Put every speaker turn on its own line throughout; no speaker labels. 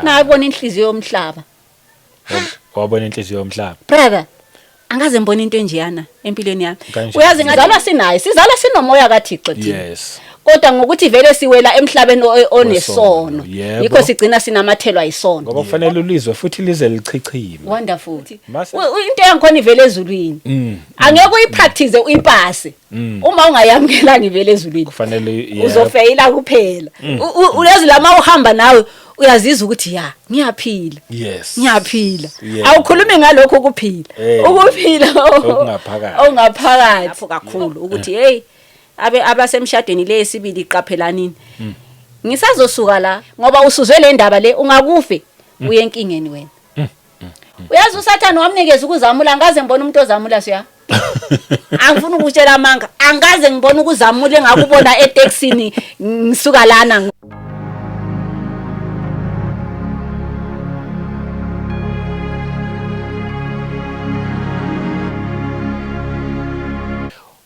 Nabona inhliziyo yomhlaba.
Wabona inhliziyo yomhlaba.
Brother, angaze ngibone into enjeyana empilweni yami.
Kanjani?
Uyazi ngazalwa sinaye, sizalwa sinomoya kaThixo thina.
Yes.
Kodwa ngokuthi vele siwela emhlabeni onesono.
Yebo.
Yikho sigcina sinamathelwa yisono.
Ngoba kufanele ulizwe futhi lize lichichime.
Wonderful.
Mase-
Into yangikhona ivele ezulwini. Angeke uyipractice uyipase. Uma ungayamukelanga ivele ezulwini.
Kufanele yebo.
Uzofeyila kuphela. Uyazi lama uhamba nawe uyazizwa ukuthi ya, ngiyaphila.
Yes.
Ngiyaphila.
Yebo.
Awukhulumi ngalokho ukuphila.
Eh.
Ukuphila
Okungaphakathi.
Okungaphakathi lapho kakhulu ukuthi hey abe abasemshadweni le sibili qaphelanini. Ngisazosuka la ngoba usuzwe le ndaba le ungakufe uye enkingeni wena. Uyazi uSathane wamnikeza ukuzamula, angaze ngibone umuntu ozamula siya. Angifuni ukutshela amanga, angaze ngibone ukuzamula engakubona eTaxini ngisuka lana.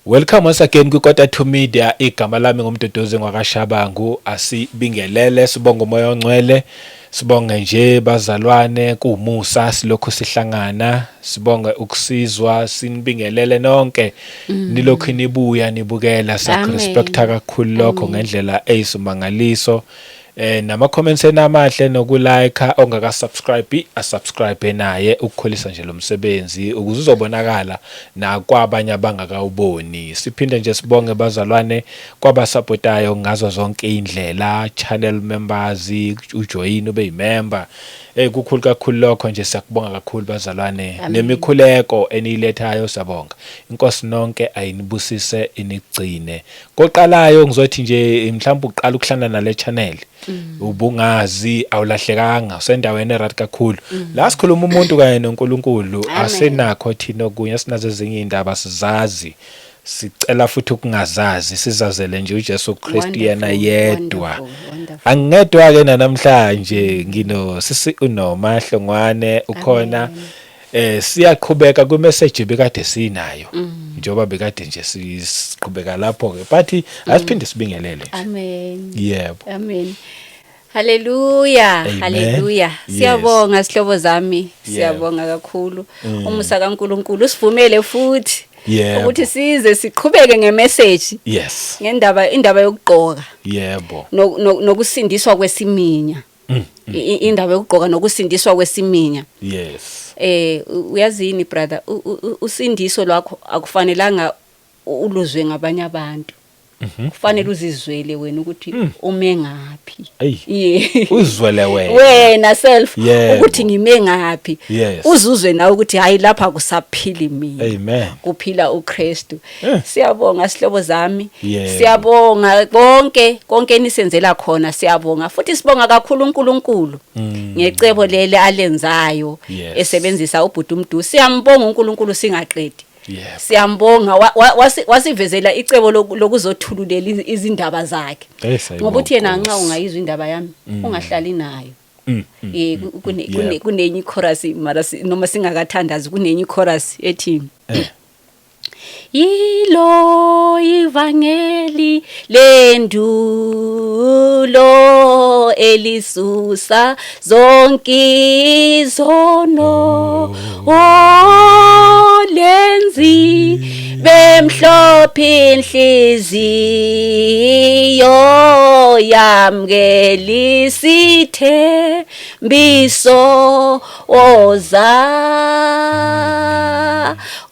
Welcome once again kwi Kota 2 Media. Igama lami nguMduduzi ngwakaShabangu. Asibingelele, sibonge uMoya oNgcwele, sibonge nje bazalwane kuwumusa silokhu sihlangana, sibonge ukusizwa, sinibingelele nonke. Nilokhu nibuya nibukela, siyakurespecta kakhulu lokho ngendlela eyisimangaliso. Nama comments enamahle nokulike, ongaka subscribe asubscribe naye ukukhulisa nje lo msebenzi ukuze uzobonakala nakwabanye abangakawuboni. Siphinde nje sibonge bazalwane kwabasupportayo ngazo zonke indlela, channel members, ujoin ube yimember. Kukhulu kakhulu lokho nje, siyakubonga kakhulu bazalwane.
Amen.
Nemikhuleko eniyilethayo siyabonga. Inkosi nonke ayinibusise inigcine. Koqalayo ngizothi nje mhlawumbe uqala ukuhlangana nale channel. Ubungazi awulahlekanga, usendaweni eright kakhulu. La sikhuluma umuntu kanye noNkulunkulu,
Amen.
asinakho thina okunye, sinazo ezinye izindaba sizazi. Sicela futhi ukungazazi, sizazele nje uJesu Kristu yena
Wonderful,
yedwa.
wonderful, wonderful.
Angingedwa ke namhlanje, ngino sisi uNoma Hlongwane ukhona.
Amen.
Siyaqhubeka kwi message bekade sinayo. Njengoba bekade nje siqhubeka lapho ke, but asiphinde sibingelele nje.
Amen.
Yebo.
Amen. Hallelujah.
Amen.
Hallelujah.
Yes.
Siyabonga sihlobo zami.
Yebo.
Siyabonga kakhulu. Umusa kaNkuluNkulu usivumele futhi
Yebo.
ukuthi size siqhubeke ngemessage
Yes.
ngendaba indaba yokugqoka
Yebo.
Nokusindiswa kwesiminya. Indaba yokugqoka nokusindiswa kwesiminya.
Yes.
Uyazini brother, usindiso lwakho akufanelanga uluzwe ngabanye abantu. Kufanele uzizwele wena ukuthi ume ngaphi.
Ey.
Yeah.
Uzwele wena.
Wena self
Yebo.
ukuthi ngime ngaphi.
Yes.
Uzuzwe nawe ukuthi hayi lapha kusaphili mina.
Amen.
Kuphila uKristu.
Eh.
Siyabonga sihlobo zami.
Yebo.
Siyabonga konke konke enisenzela khona, siyabonga. Futhi sibonga kakhulu uNkulunkulu ngecebo leli alenzayo
Yes.
esebenzisa ubhuti uMdu. Siyambonga uNkulunkulu singaqedi.
Yebo.
Siyambonga wasivezela icebo lokuzothululela izindaba zakhe.
Eh, siyayibonga
Ngoba uthi yena nxa
Nkosi.
ungayizwa indaba yami ungahlali nayo.
Yebo.
Kunenye ichorus mara noma singakathandazi kunenye ichorus ethi Yilo ivangeli lendulo elisusa zonke izono, o lenzi bemhlophe inhliziyo yamkelisithembiso oza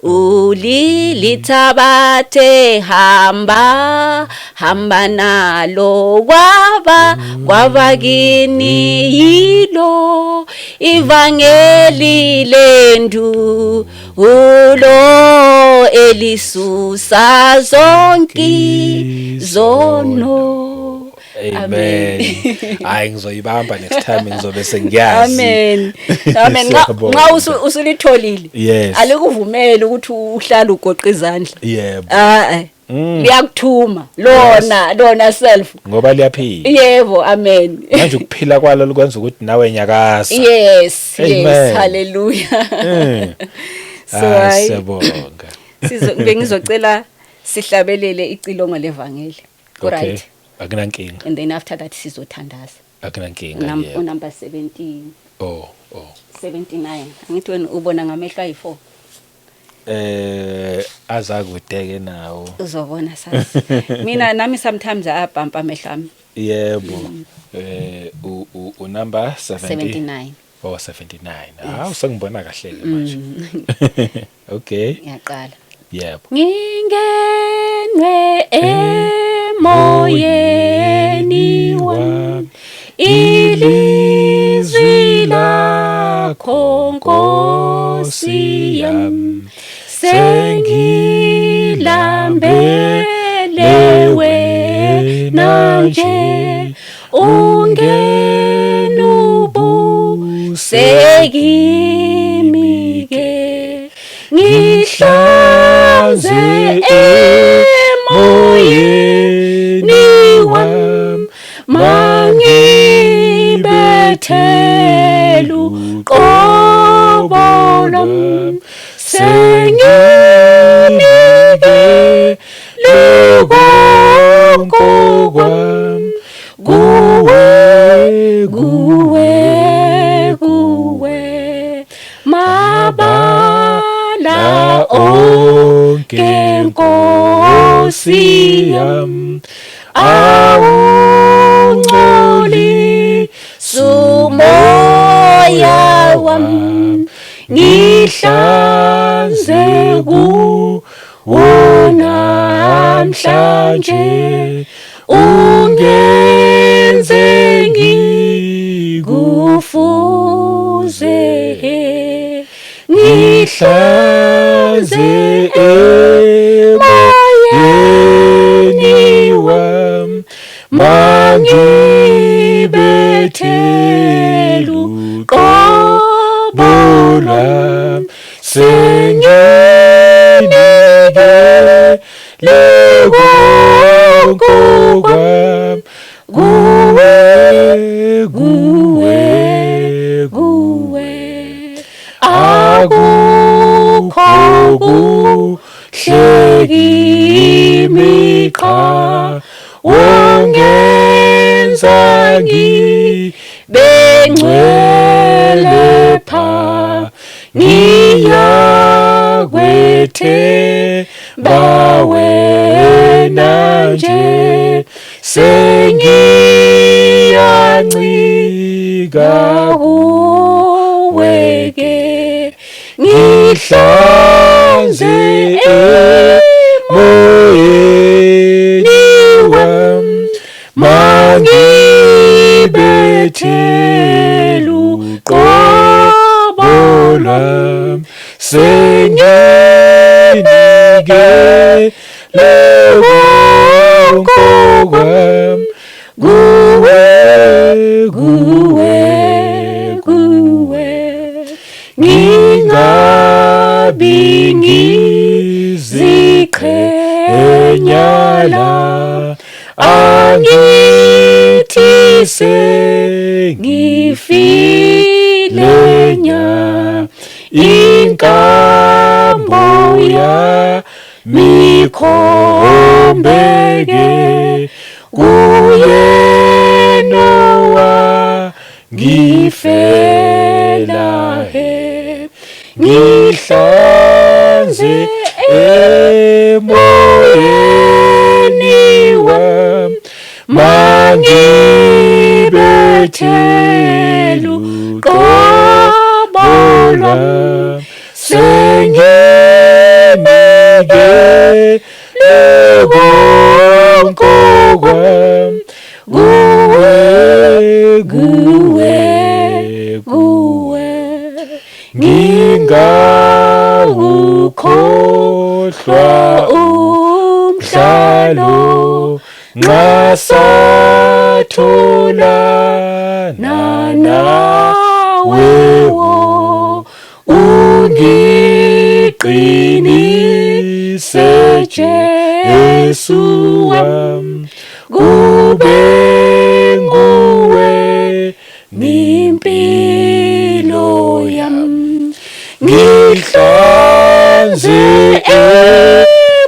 ulilithabathe hamba hamba nalo kwaba kwabakini yilo ivangeli lendu ulo elisusa zonke izono.
Amen. Hayi ngizoyibamba next time ngizobe sengiyazi.
Amen. Amen.
Siyabonga.
Nxa usulitholile.
Yes.
Alikuvumeli ukuthi uhlale ugoqa izandla.
Yebo.
Ah. Liyakuthuma lona, lona self.
Ngoba liyaphila.
Yebo, amen.
Manje ukuphila kwalo likwenza ukuthi nawe nyakaza.
Yes, yes,
Amen.
hallelujah. So,
Hayi,
hayi.
siyabonga.
Bengizocela sihlabelele icilongo levangeli.
Okay.
Right.
Akunankinga.
And then after that sizothandaza.
Akunankinga, yebo.
Unumber 17.
Oh, oh.
79. Angithi wena ubona ngamehlo ayi4.
Azakudeke nawo.
Uzobona sasa. Mina nami sometimes ayabhampa amehlo ami.
Yebo. U number 70
79.
Oh, 79. Ah, usengibona kahle ke manje. Okay.
Ngiyaqala.
Yebo.
Ngingenwe emoyeni wami, ilizwi lakho Nkosi yami, sengilambele wena nje, ungena ubuse kimi ke, ngihlanze emoyeni wami, mangibethelu qobo lwami, senginike konke kwami, kuwe, kuwe, kuwe, mabala onke Nkosi yami, awungcolisi umoya wami, ngihlanze kuwo namhlanje, ungenze ngikufuze, ngihlanze emoyeni wami, mangibethelu qobo lwami, senginike konke kwami, kuwe, kuwe, kuwe, akukho kuhle kimi qha, ungenza ngibe ngcwele pha, ngiyakwethemba wena nje, sengiyancika kuwe ke, ngihlanze emoyeni wami, mangibethelu qobo lwami, senginike konke kwami, kuwe, kuwe, kuwe, ngingabi ngiziqhenya la, angithi sengifile nya, inkambo yami ikhombeke kuyena wangifela he, ngihlanze emoyeni wami, mangibethelu qobo lwami, senginike konke kwami, kuwe, kuwe, kuwe, ngingawukhohlwa umhlalo, nxa satholana nawe wo, ungiqinise Jesu wami, kube nguwe nimpilo yami, ngihlanze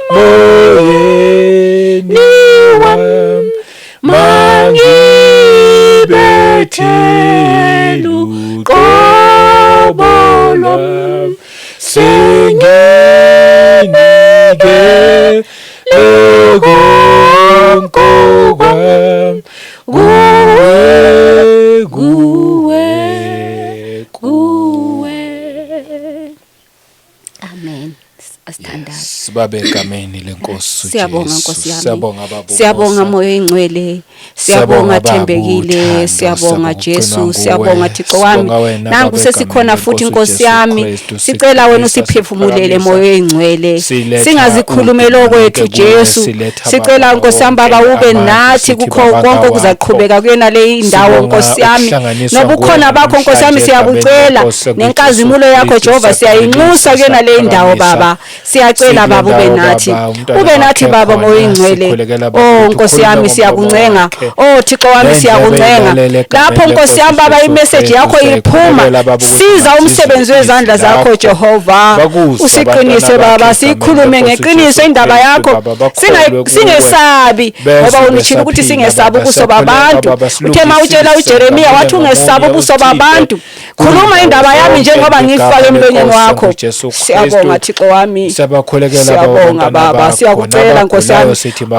emoyeni wami, mangibethelu Kuwe, kuwe. Amen. Asithandaze.
Sibabe egameni lenkosi.
Siyabonga Nkosi yami.
Siyabonga baba.
Siyabonga Moya oyingcwele. Siyabonga Thembekile, siyabonga Jesu, siyabonga Thixo wami. Nangu sesikhona futhi Nkosi yami. Sicela wena usiphefumulele Moya oyingcwele. Singazikhulumeli okwethu Jesu. Sicela Nkosi yami Baba ube nathi kukho konke okuzaqhubeka kuyona le indawo Nkosi yami. Nobukhona bakho Nkosi yami siyabucela nenkazimulo yakho Jehova siyayinxusa kuyona le indawo Baba. Siyacela Baba ube nathi. Ube nathi Baba Moya oyingcwele. Oh Nkosi yami siyakuncenga. Oh Thixo wami siyakuncenga. Lapho Nkosi yami Baba imessage yakho iphuma. Siza umsebenzi wezandla zakho Jehova. Usiqinise Baba sikhulume ngeqiniso indaba yakho. Singesabi ngoba unitshilo ukuthi singesabi ubuso babantu. Uthe mawutshela uJeremiya wathi ungesabi ubuso babantu. Khuluma indaba yami njengoba ngiyifake emlonyeni wakho. Siyabonga Thixo wami.
Siyabakhulekela
Siyabonga Baba, siyakucela Nkosi yami.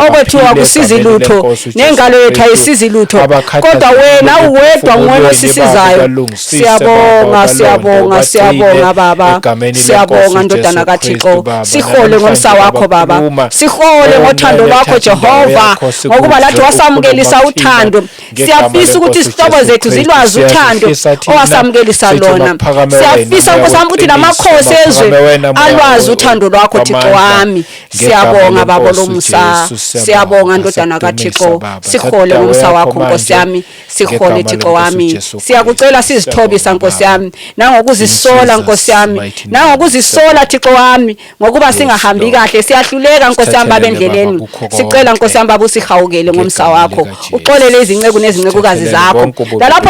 Okwethu akusizi lutho, nengalo yethu ayisizi lutho. Kodwa wena uwedwa nguwena osisizayo. Siyabonga, siyabonga, siyabonga Baba. Siyabonga ndodana kaThixo. Sihole ngomsa wakho Baba. Sihole ngothando lwakho Jehova. Ngokuba lathi wasamukelisa uthando. Siyafisa ukuthi izihlobo zethu zilwazi uthando owasamukelisa lona. Siyafisa Nkosi yami ukuthi namakhosi ezwe alwazi uthando lwakho Thixo wami. Siyabonga Baba lomusa. Siyabonga ndodana kaThixo. Sihole ngomsa wakho Nkosi yami. Sihole Thixo wami. Siyakucela sizithobisa Nkosi yami. Nangokuzisola Nkosi yami. Nangokuzisola Thixo wami. Ngokuba singahambi kahle siyahluleka Nkosi yami Baba endleleni. Sicela Nkosi yami Baba usihawukele ngomsa wakho. Uxolele izinceku nezincekukazi zakho. Nalapho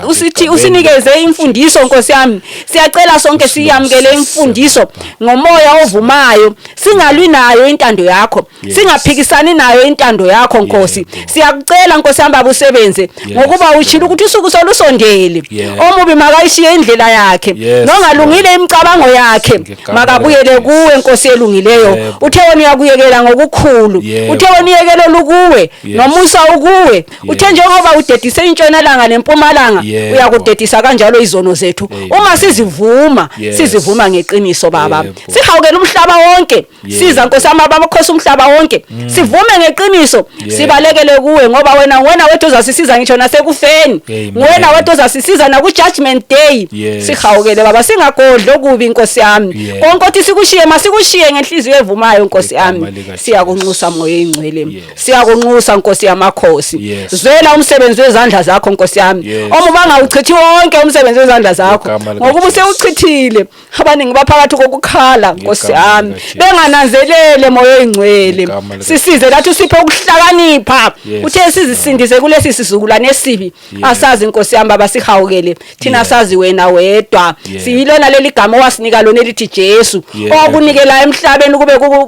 usithi usinikeze imfundiso Nkosi yami. Siyacela sonke siyamukele imfundiso ngomoya ovumayo. Singalwi nayo intando yakho. Singaphikisani nayo intando yakho Nkosi. Siyakucela Nkosi yami Baba usebenze ngokuba utshilo ukuthi usuku solusondele. Omubi makayishiye indlela yakhe. Nongalungile imicabango yakhe makabuyele kuwe Nkosi elungileyo. Uthe wena uyakuyekela ngokukhulu. Uthe wena uyekelo lukuwe nomusa ukuwe. Uthe njengoba udedise intshonalanga nempumalanga uyakudedisa kanjalo izono zethu. Uma sizivuma sizivuma ngeqiniso Baba. Sihawukele umhlaba wonke. Siza Nkosi yami abamakhosi umhlaba wonke. Sivume ngeqiniso sibalekele kuwe ngoba wena wena wedwa uzasisiza ngisho nasekufeni. Wena wedwa uzasisiza naku judgment day. Sihawukele Baba singagodli okubi Nkosi yami. Konke othi sikushiye masikushiye ngenhliziyo evumayo Nkosi yami. Siyakunxusa Moya oyingcwele. Siyakunxusa Nkosi yamakhosi. Zwela umsebenzi wezandla zakho Nkosi yami. Omuba angawuchithi wonke umsebenzi wezandla zakho ngokuba usewuchithile. Abaningi baphakathi kokukhala Nkosi yami bengananzelele Moya oyingcwele. Sisize lathi usiphe ukuhlakanipha. Uthe sizisindise kulesi sizukulwane esibi. Asazi Nkosi yami Baba sihawukele. Thina sazi wena wedwa. Siyilona leli gama owasinika lona elithi Jesu. Owakunikela emhlabeni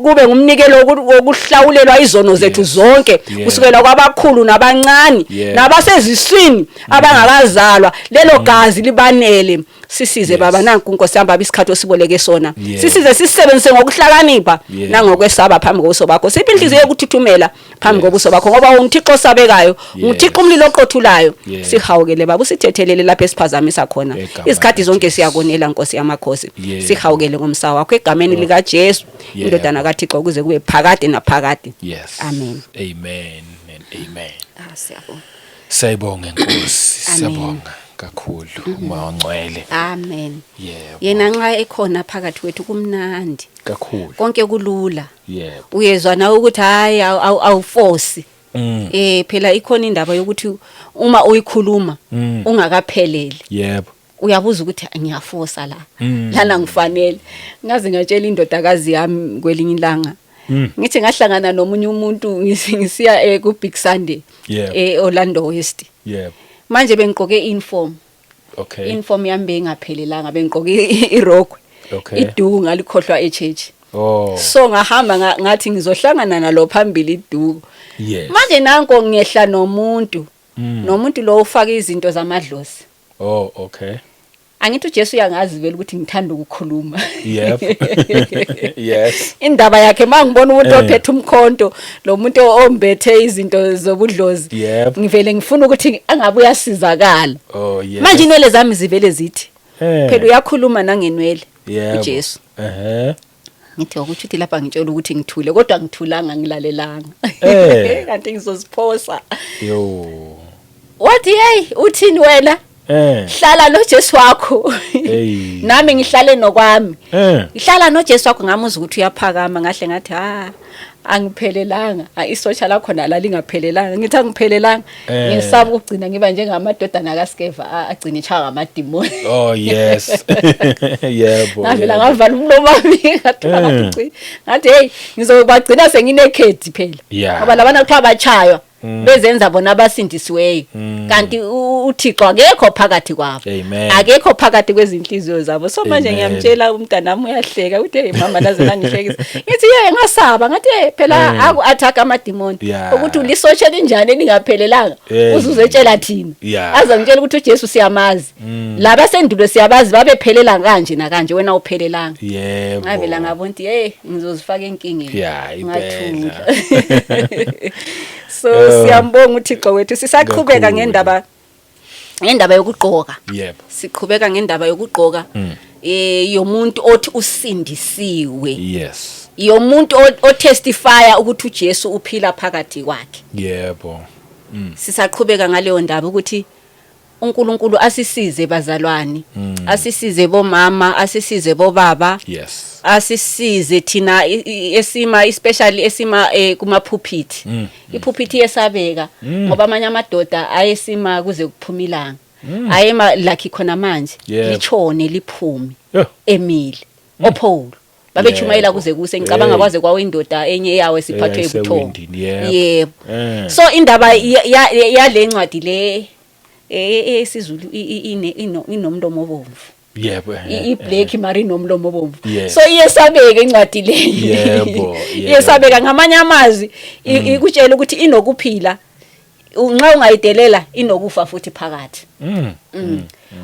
kube ngumnikelo wokuhlawulelwa izono zethu zonke kusukela kwabakhulu nabancane nabaseziswini abangakazalwa. Lelo gazi libanele. Sisize Baba nanku Nkosi yami Baba isikhathi osiboleke sona. Sisize sisebenzise ngokuhlakanipha nangokwesaba phambi kobuso bakho. Siphe inhliziyo yokuthuthumela phambi kobuso bakho ngoba unguThixo osabekayo, unguThixo umlilo oqothulayo. Sihawukele Baba usithethelele lapho esiphazamisa khona. Izikhathi zonke siyakonela Nkosi yamakhosi. Sihawukele ngomsa wakho egameni lika Jesu indodana kaThixo kuze kube phakade naphakade. Amen.
Amen and amen.
Siyabonga.
Siyabonga Nkosi. Siyabonga kakhulu uMoya ongcwele.
Amen.
Yebo.
Yena nxa ekhona phakathi kwethu kumnandi.
Kakhulu.
Konke kulula.
Yebo.
Uyezwa nawe ukuthi hayi awuforce. Phela ikhona indaba yokuthi uma uyikhuluma ungakapheleli.
Yebo.
Uyabuza ukuthi ngiyaforsa la. Lana ngifanele. Ngaze ngatshela indodakazi yami kwelinye ilanga. Ngithi ngahlangana nomunye umuntu ngisiya ku Big Sunday eOrlando West.
Yebo.
Manje bengigqoke uniform.
Okay.
Uniform yami bengaphelelanga bengigqoke irokwe.
Okay.
Iduku ngalikhohlwa eChurch.
Oh.
So ngahamba ngathi ngizohlangana nalo phambili iduku.
Yes.
Manje nanko ngiyehla nomuntu. Nomuntu lo ufaka izinto zamadlozi.
Oh, okay.
Angithi uJesu uyangazi vele ukuthi ngithanda ukukhuluma.
Yep. Yes.
Indaba yakhe mangibona umuntu ophethe umkhonto, lo muntu ombethe izinto zobudlozi, ngivele ngifuna ukuthi angabe uyasizakala.
Oh yes.
Manje inwele zami zivele zithi. Phela uyakhuluma nangenwele uJesu. Ngithi ukuthi uthi lapha ngitshela ukuthi ngithule, kodwa ngithulanga, ngilalelanga. Kanti ngizoziphosa.
Yo.
Wathi hey, uthini wena? Hlala noJesu wakho.
Hey.
Nami ngihlale nokwami. Ngihlala noJesu wakho, ngamuzwa ukuthi uyaphakama, ngahle ngathi ha, angiphelelanga. Isotsha lakho nala lingaphelelanga. Ngithi angiphelelanga. Ngisaba ukugcina ngiba njengamadodana kaSkeva agcina echaya ngamadimoni.
Oh yes. Yebo.
Ngavela ngavala umlomo wami, ngathi ngathi ngathi hey, ngizobagcina senginekhedi phela. Ngoba labana kuthiwa bachaywa bezenza bona abasindisiweyo, kanti uThixo akekho phakathi kwabo, akekho phakathi kwezinhliziyo zabo. So manje ngiyamtshela umntanami, uyahleka uthi hey mama, naze nangihlekisa. Ngithi ye ngasaba, ngathi hey phela aku attack amadimoni ukuthi ulisotsha linjani elingaphelelanga, uzuzetshela thina, azongitshela ukuthi uJesu siyamazi, laba sendulo siyabazi, babephelela kanje nakanje, wena uphelelanga. Ngavela ngabona ukuthi hey, ngizozifaka enkingeni.
Ngathula.
So siyambonga uThixo wethu. Sisaqhubeka ngendaba yokugqoka. Siqhubeka ngendaba yokugqoka yomuntu othi usindisiwe. Yomuntu otestifya ukuthi uJesu uphila phakathi kwakhe. Sisaqhubeka ngaleyo ndaba ukuthi uNkulunkulu asisize bazalwane, asisize bomama, asisize bobaba. Asisize thina esima, especially esima kuma pulpit. Ipulpit yesabeka ngoba amanye amadoda ayesima kuze kuphuma ilanga. Ayema like khona manje litshone liphume emile. OPaul babechumayela kuze kuse, ngicabanga kwaze kwawo indoda enye yawo esiphathwe ibuthongo. Yebo. So indaba yale ncwadi le esiZulu inomlomo obomvu. I-black mari inomlomo obomvu. So iyesabeka incwadi le. Iyesabeka, ngamanye amazwi ikutshela ukuthi inokuphila, nxa ungayidelela inokufa futhi phakathi.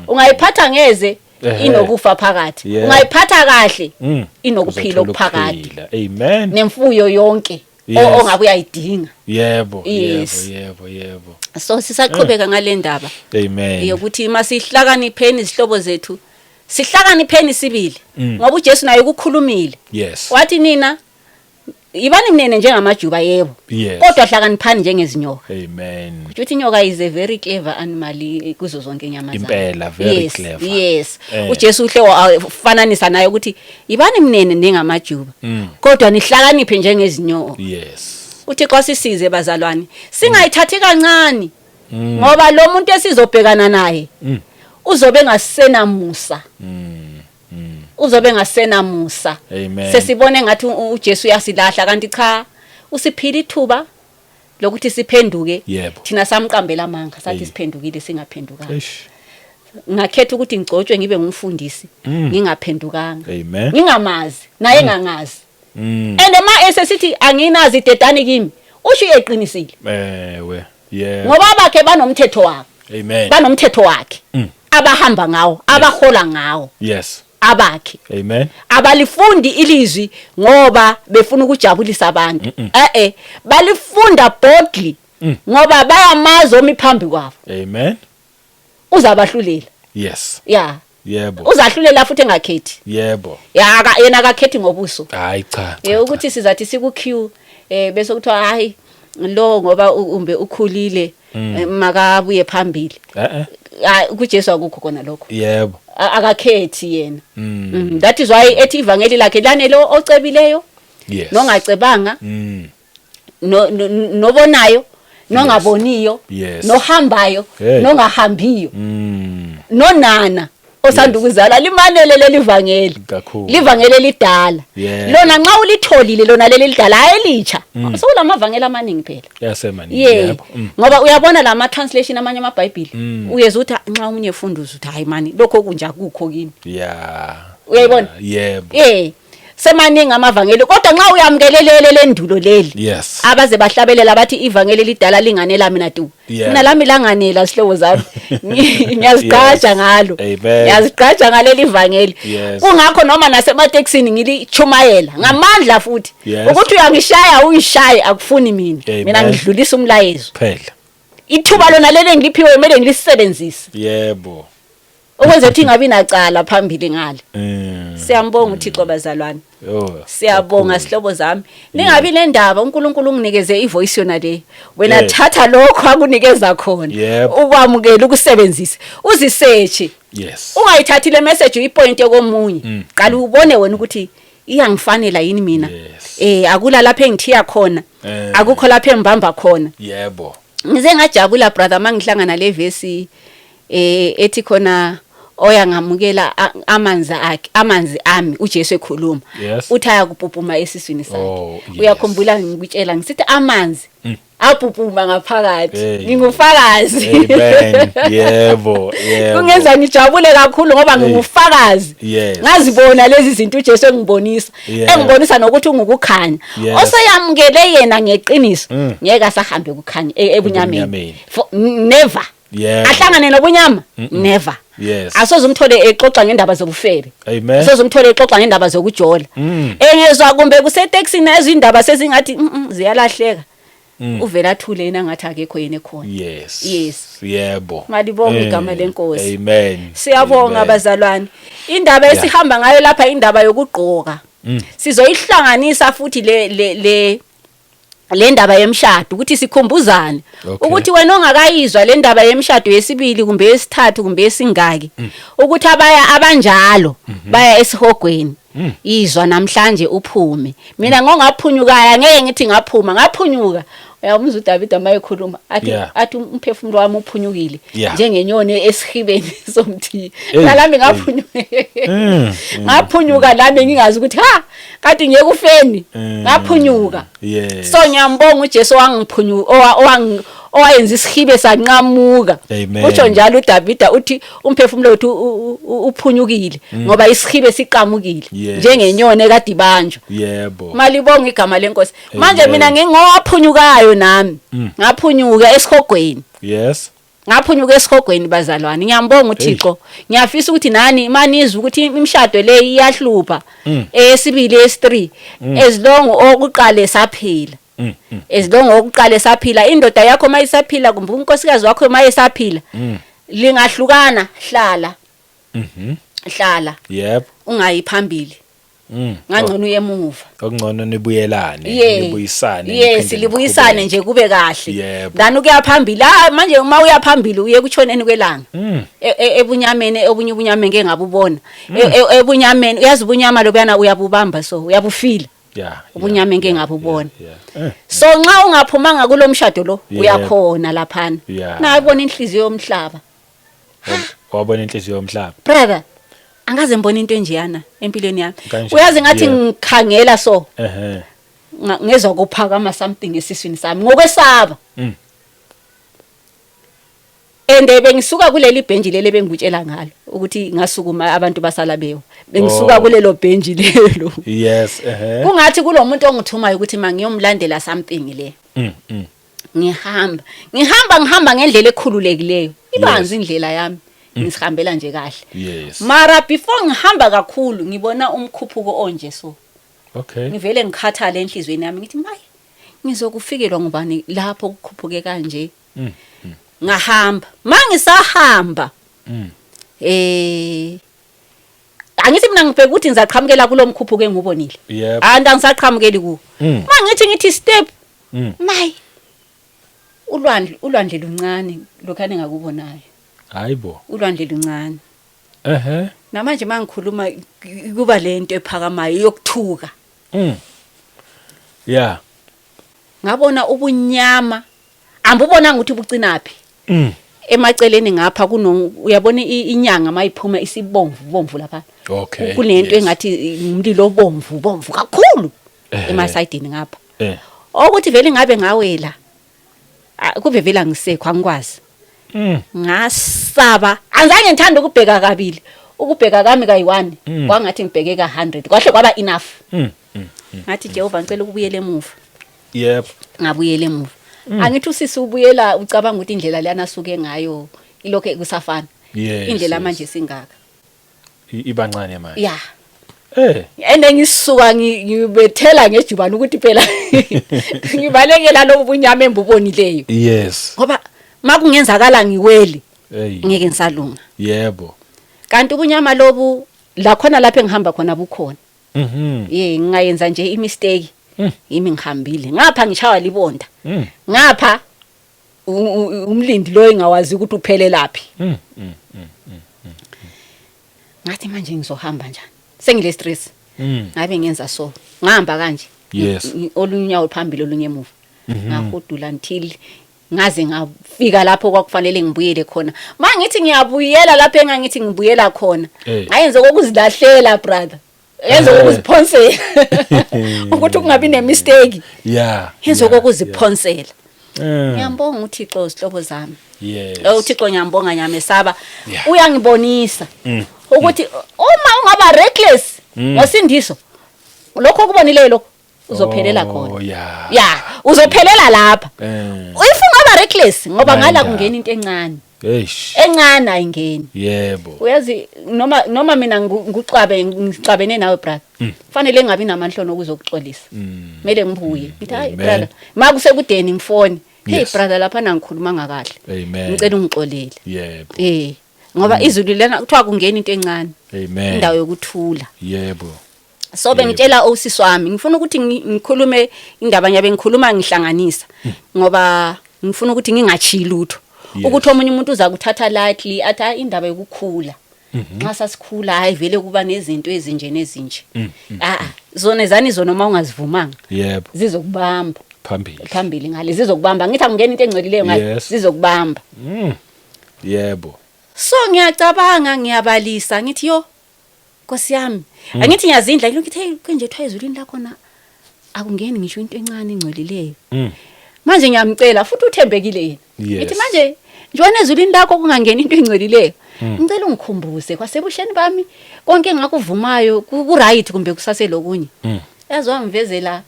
Ungayiphatha ngeze, inokufa phakathi. Ungayiphatha kahle, inokuphila okuphakade.
Amen.
Nemfuyo yonke ongabe uyayidinga.
Yebo, yebo, yebo.
So sisaqhubeka ngale ndaba.
Amen.
Yokuthi masihlakanipheni izihlobo zethu. Sihlakanipheni sibili. Ngoba uJesu naye ukukhulumile. Wathi nina ibani mnene njengamajuba, yebo. Kodwa hlakaniphani njengezinyoka.
Amen.
Kusho ukuthi inyoka is a very clever animal kuzo zonke inyamazana.
Impela, very clever.
Yes. uJesu uhle wafananisa naye ukuthi ibani mnene nengamajuba. Kodwa nihlakaniphe njengezinyoka. uThixo asisize bazalwane. Singayithathi kancane. Ngoba lo muntu esizobhekana naye uzobe engasenamusa. Uzobe engasenamusa. Sesibone ngathi uJesu uyasilahla, kanti cha, usiphila ithuba lokuthi siphenduke. Thina samqambela amanga, sathi siphendukile, singaphendukanga. Ngakhetha ukuthi ngigcotshwe ngibe ngumfundisi ngingaphendukanga. Ngingamazi naye engangazi. And ma esesithi anginazi idedani kimi, usho uyeqinisile.
Ewe. Yebo.
Ngoba abakhe banomthetho wabo.
Amen.
Banomthetho wakhe. Abahamba ngawo, abahola ngawo. Abakhe.
Amen.
Abalifundi ilizwi ngoba befuna ukujabulisa abantu. Balifunda boldly ngoba bayamazi omi phambi kwabo.
Amen.
Uzabahlulela.
Yes.
Yeah.
Yebo.
Uzahlulela futhi engakhethi.
Yebo.
Ya, yena akakhethi ngobuso.
Hayi cha.
Ukuthi sizathi siku queue bese kuthiwa hayi lo ngoba umbe ukhulile, makabuye phambili. Hayi, kuJesu akukho kona lokho.
Yebo.
Akakhethi yena. That is why ethi ivangeli lakhe lanele ocebileyo. Nongacebanga. No, nobonayo, nongaboniyo, nohambayo, nongahambiyo, nonana osanda ukuzalwa, limanele leli vangeli.
Kakhulu.
Livangeli elidala. Lona nxa ulitholile lona leli lidala, hayi elitsha. Sekulamavangeli amaningi phela.
Yasemaningi.
Yebo. Ngoba uyabona la ma translation amanye amaBhayibheli, uyezwa ukuthi nxa umunye efunda uzuthi hayi mani lokho kunje akukho kimi. Uyayibona?
Yebo.
Semaningi amavangeli, kodwa nxa uyamukelelele lendulo leli,
Yes.
abaze bahlabelela bathi ivangeli lidala linganela mina tu.
Yeah.
Mina lami langanela, sihlobo zami. Ngiyazigqaja ngalo.
Amen.
Ngiyazigqaja ngaleli vangeli. Kungakho noma nasematekisini ngilichumayela ngamandla futhi. Ukuthi uyangishaya uyishaye, akufuni mina. Mina
Amen.
ngidlulisa umlayezo.
Phela.
Ithuba lona leli engiliphiwe kumele ngilisebenzise.
Yebo.
Ukwenza ukuthi ingabi nacala phambili ngale. Siyambonga uThixo, bazalwane.
Oh.
Siyabonga,
Kakhulu.
sihlobo zami. Ningabi nendaba, uNkulunkulu unginikeze ivoice yona le. Wena thatha lokho akunikeza khona. Ukwamukela, ukusebenzise. Uzisearch. Ungayithathi le message uyipointe komunye. Qala ubone wena ukuthi iyangifanela yini mina. Akula lapha engithiya khona. Akukho lapha engibamba khona. Ngize ngajabula, brother, mangihlangana le verse ethi khona oya ngamukela amanzi akhe, amanzi ami, uJesu ekhuluma, uthi ayakupupuma esiswini sakhe. Uyakhumbula ngikutshela ngisithi amanzi apupuma ngaphakathi?
Hey.
Ngingufakazi.
Amen. Yebo, yebo.
Kungenza ngijabule kakhulu ngoba
Hey.
ngingufakazi. Ngazibona lezi zinto uJesu engibonisa, engibonisa nokuthi ungukukhanya. Oseyamukele yena ngeqiniso ngeke asahambe kukhanya ebunyameni.
Ebunyameni.
Never. Ahlangane nobunyama, never. Asoze umthole exoxa ngendaba zobufebe.
Amen.
Asoze umthole exoxa ngendaba zokujola. Engezwa kumbe kusetekisini ezindaba sezingathi ziyalahleka. Uvela athule yena ngathi akekho yena ekhona. Yes.
Yebo.
Malibonge igama lenkosi.
Amen.
Siyabonga,
Amen.
bazalwane. Indaba esihamba ngayo lapha, indaba yokugqoka. Sizoyihlanganisa futhi le ndaba yemshado ukuthi sikhumbuzane ukuthi wena ongakayizwa le ndaba yemshado yesibili kumbe yesithathu kumbe yesingaki, ukuthi abaya abanjalo baya esihogweni. Izwa namhlanje uphume. Mina ngongaphunyukayo, ngeke ngithi ngaphuma, ngaphunyuka. Uyamuzwa uDavid mayekhuluma athi athi umphefumulo wami uphunyukile njengenyoni esihibeni somthi.
Hey,
Nalami
hey.
ngaphunyuka, ngaphunyuka nami ngingazi ukuthi ha kade ngiye kufeni. Ngaphunyuka. So ngiyambonga uJesu owangiphunyuka, owayenza isihibe sanqamuka.
Amen.
Utsho njalo uDavida, uthi umphefumulo wethu uphunyukile ngoba isihibe siqamukile njengenyoni ekade ibanjwa. Malibonga igama lenkosi. Manje
Amen.
mina ngingowaphunyukayo nami. Ngaphunyuka esihogweni. Ngaphunyuka esihogweni, bazalwane. Ngiyambonga uThixo. Ngiyafisa ukuthi nani manizwe ukuthi imishado le iyahlupha, eyesibili, eyesi3, as long okuqale saphila, as long okuqale saphila, indoda yakho mayisaphila kumbe unkosikazi wakho mayesaphila, lingahlukana, hlala, hlala. Ungayi phambili. Ngangcono uye emuva.
Okungcono nibuyelane, nibuyisane, niphinde
libuyisane
niqhubeke.
Nje kube kahle. Than ukuya phambili. Ah, manje uma uya phambili uye kuchoneni kwelanga. Ebunyameni, obunye ubunyama ngeke ngabubona. Ebunyameni, uyazi ubunyama lobuyana uyabubamba, so uyabufila. Ubunyama engeke ngabubona. So nxa ungaphumanga kulo mshado lo, uyakhona laphana. Nayibona inhliziyo yomhlaba.
Wabona inhliziyo yomhlaba.
Brother, angaze ngibone into enjeyana empilweni yami.
Kanjani?
Uyazi ngathi ngikhangela so ngezwa kuphakama something esiswini sami ngokwesaba. Ende bengisuka kuleli benji leli bengikutshela ngalo ukuthi ngasukuma abantu basala bewo. Bengisuka kulelo benji lelo.
Yes, ehe.
Kungathi kulomuntu ongithumayo ukuthi mangiyomlandela something le. Ngihamba, ngihamba, ngihamba ngendlela ekhululekileyo. Ibanzi indlela yami. Ngisihambela nje kahle. Mara before ngihamba kakhulu ngibona umkhuphuko onje so. Ngivele ngikhathale enhlizweni yami, ngithi maye, ngizokufikelwa ngubani lapho kukhuphuke kanje? Ngahamba, mangisahamba angithi mina ngibheka ukuthi ngizaqhamukela kulo mkhuphuko engubonile. Anti angisaqhamukeli kuwo. Mangithi ngithi step, mayi, ulwandle, ulwandle luncane lokhane ngakubonayo.
Hayibo.
Ulwandle luncane. Namanje mangikhuluma kuba lento ephakamayo yokuthuka. Ngabona ubunyama, ambubonanga ukuthi bucinaphi. Emaceleni ngapha kuno, uyabona inyanga mayiphuma isibomvu bomvu lapha. Kunento engathi umlilo obomvu bomvu kakhulu emasayidini ngapha. Okuthi vele ngabe ngawela, kube vele angisekho, angikwazi. Ngasaba, angizange ngithanda ukubheka kabili. Ukubheka kami kayi-1 kwangathi ngibheke ka-100, kwahle kwaba enough. Ngathi, Jehova, ngicela ukubuyela emuva. Ngabuyela emuva. Angithi usisi ubuyela ucabanga ukuthi indlela leyana asuke ngayo ilokho kusafana. Indlela manje singaka.
Ibancane manje.
Ya. Ende ngisuka ngibethela ngejubane ukuthi phela ngibalekela lobu bunyama embubonileyo. Ngoba makungenzakala ngiweli ngeke ngisalunga. Kanti ubunyama lobu la khona lapho engihamba khona bukhona. Ye, ngingayenza nje imistake. Yimi ngihambile. Ngapha ngishawa libonda. Ngapha umlindi lo engawazi ukuthi uphelelaphi. Ngathi manje ngizohamba njani? Sengile stress. Ngabe ngenza so. Ngihamba kanje. Olunye unyawo phambili, olunye emuva. Ngahudula until ngaze ngafika lapho kwakufanele ngibuyele khona. Mangithi ngiyabuyela lapho engangithi ngibuyela khona. Ngayenza kokuzilahlela, brother. Yenza kokuziphonsela. Ukuthi kungabi nemistake. Yenza kokuziphonsela. Ngiyambonga uThixo, zihlobo zami. Oh, uThixo ngiyambonga, ngiyamesaba. Uyangibonisa ukuthi uma ungaba reckless ngosindiso, lokho okubonileyo lokho uzophelela khona. Ya, uzophelela lapha. If ungaba reckless, ngoba ngala
Nayindaba.
kungena into encane.
Eish.
Encane ayingeni. Uyazi noma mina nguxabe ngixabene nawe, brother. Fanele ngingabi namanhlono ukuzokuxolisa. Kumele ngibuye. Ngithi, hayi
Amen.
brother, makusekudeni ngifone. Hey brother, lapha nangikhuluma ngakahle.
Amen.
Ngicela ungixolele. Ngoba izulu lena kuthiwa kungena into encane.
Amen.
Indawo yokuthula. So bengitshela osisi wami, ngifuna ukuthi ngikhulume indaba nyabe ngikhuluma ngihlanganisa, ngoba ngifuna ukuthi ngingachiyi lutho. Ukuthi omunye umuntu uza kuthatha lightly, athi, "Hayi, indaba yokukhula. Nxa sasikhula, hayi vele kuba nezinto ezinje nezinje." Ah, ah, zona zani zona uma ungazivumanga zizokubamba.
Phambili.
Phambili ngale zizokubamba. Ngithi akungena into engcolileyo ngale, zizokubamba. So ngiyacabanga, ngiyabalisa, ngithi, yo Nkosi yami, angithi ngiyazindla ngithi, hey, konje kuthiwa ezulwini lakhona akungeni ngisho into encane engcolileyo. Manje ngiyamcela, futhi uthembekile yena. Ngithi manje njengoba ezulwini lakho kungangeni into engcolileyo, ngicela ungikhumbuze kwasebusheni bami konke engakuvumayo ku right kumbe kusaselokunye. Yazi wangivezela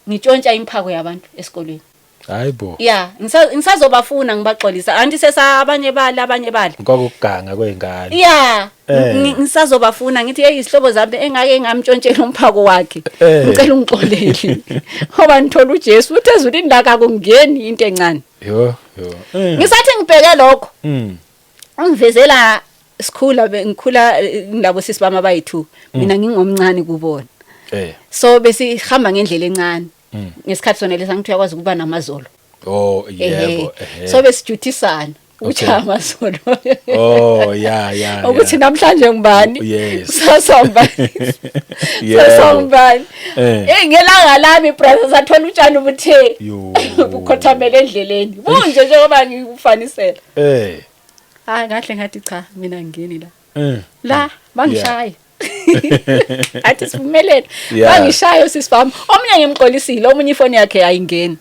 ngitshontsha imphako yabantu esikolweni.
Hayibo.
Ya, ngisazobafuna ngibaxolisa. Anti sesa abanye bali, abanye bali.
Kwakuganga kwengane.
Ya, ngisazobafuna ngithi, hey, isihlobo zami engake ngamtshontshela umphako wakhe. Ngicela ungixolele. Ngoba ngithola uJesu uthi ezulwini la akungeni into encane.
Yo, yo.
Ngisathi ngibheke lokho. Ungivezela sikhula, ngikhula nabo sisi bami abayi2. Mina ngingomncane kubona. So besihamba ngendlela encane. Ngesikhathi sona lesa ngithi uyakwazi ukuba namazolo.
Oh, yebo.
So besijuthisana ukushaya amazolo.
Oh, yeah.
Ukuthi namhlanje ngibani? Kusasa ngibani? Kusasa ngibani? Eh, ngelanga lami, brother, sathola utshani ubuthe bukhothamele endleleni. Bunje njengoba ngikufanisela. Hayi, ngahle ngathi cha, mina ngingeni la. La bangishaya. Athi sivumelene. Bangishaya usisi bami. Omunye ngimxolisile, omunye ifoni yakhe ayingeni.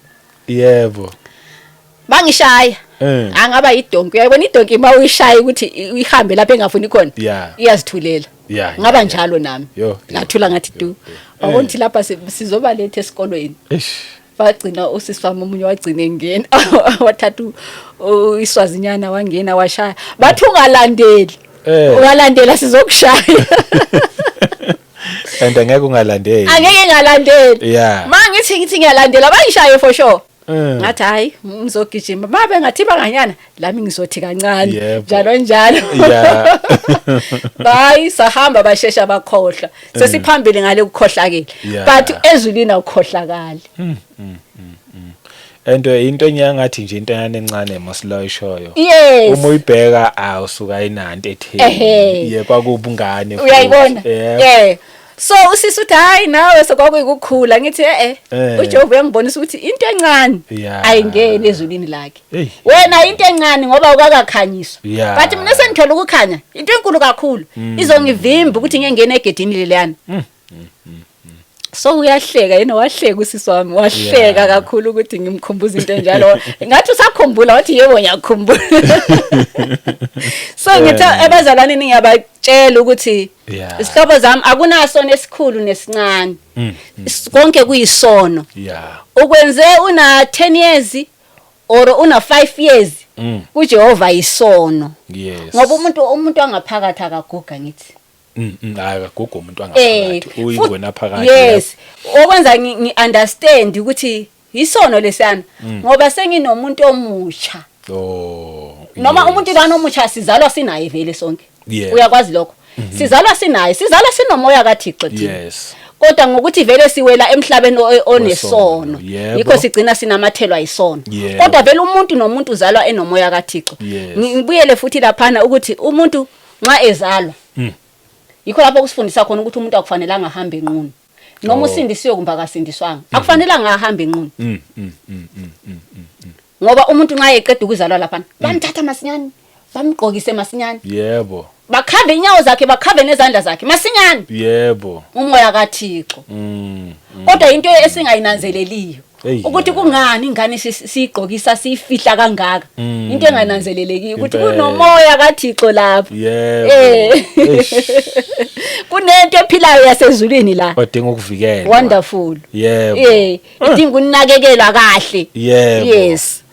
Bangishaya. Angaba idonki. Uyayibona idonki uma uyishaya ukuthi ihambe lapho engafuni khona. Iyazithulela. Ngaba njalo nami.
Yo, yo,
Ngathula ngathi du. Wabona ukuthi lapha sizobaletha esikolweni.
Eish.
Bagcina usisi wami omunye wagcina engena, wathatha iswazinyana wangena washaya. Bathi ungalandeli. Ungalandela sizokushaya.
And angeke ungalandeli.
Angeke ngalandeli. Mangithi ngithi ngiyalandela bangishaye for sure. Ngathi hayi, ngizogijima. Mabe ngathi banganyana lami ngizothi kancane. Njalo njalo. Bayi sahamba, bashesha bakhohlwa. Sesiphambili ngale kukhohlakele. But ezulwini awukhohlakali.
And into enyangathi nje into encane encane mosila ishoyo. Uma uyibheka awusuka inanto etheni. Ye, kwakubungane futhi.
Uyayibona?
Yebo.
Yeah. So usisi uthi, hayi nawe sekwakuyikukhula, ngithi eh uJehova uyangibonisa ukuthi into encane ayingeni ezulwini lakhe.
Hey.
Wena into encane ngoba ukakakhanyiswa. But mina sengithola ukukhanya, into enkulu kakhulu izongivimba ukuthi ngingene egedini leliyana. So uyahleka yena, wahleka usisi wami, wahleka kakhulu ukuthi ngimkhumbuza into enjalo. Ngathi usakhuluma Wakhumbula wathi yebo ngiyakhumbula. So ngithi abazalwane ngiyabatshela ukuthi isihlobo zami akunasono esikhulu nesincane. Konke kuyisono. Ukwenze una 10 years or una 5 years kuJehova yisono. Ngoba umuntu angaphakathi akaguga ngithi.
Hayi akaguga umuntu angaphakathi uyingwena phakathi.
Yes. Okwenza ngi understand ukuthi yisono lesiyana ngoba senginomuntu omusha.
Oh.
Noma umuntu lana omusha sizalwa sinaye vele sonke. Uyakwazi lokho. Sizalwa sinaye, sizalwa sinomoya kaThixo thina.
Yes.
Kodwa ngokuthi vele siwela emhlabeni onesono, yikho sigcina sinamathelwa yisono. Kodwa vele umuntu nomuntu uzalwa enomoya kaThixo. Ngibuyele futhi laphana ukuthi umuntu nxa ezalwa yikho lapho kusifundisa khona ukuthi umuntu akufanelanga ahambe enqunu. Noma usindisiwe kumbe akasindiswanga, akufanelanga ahambe enqunu. Ngoba umuntu nxa eqeda ukuzalwa laphana, bamthatha masinyane, bamgqokise masinyane.
Yebo.
Bakhave inyawo zakhe, bakhave nezandla zakhe masinyane.
Yebo.
Umoya kaThixo. Kodwa into esingayinanzeleliyo ukuthi kungani ingane siyigqokisa siyifihla kangaka. Into engananzelelekiyo ukuthi kunomoya kaThixo lapho.
Yebo.
Kunento ephilayo yasezulwini la.
Odinga ukuvikelwa.
Wonderful.
Yebo.
Idinga ukunakekelwa kahle.
Yebo.
Yes.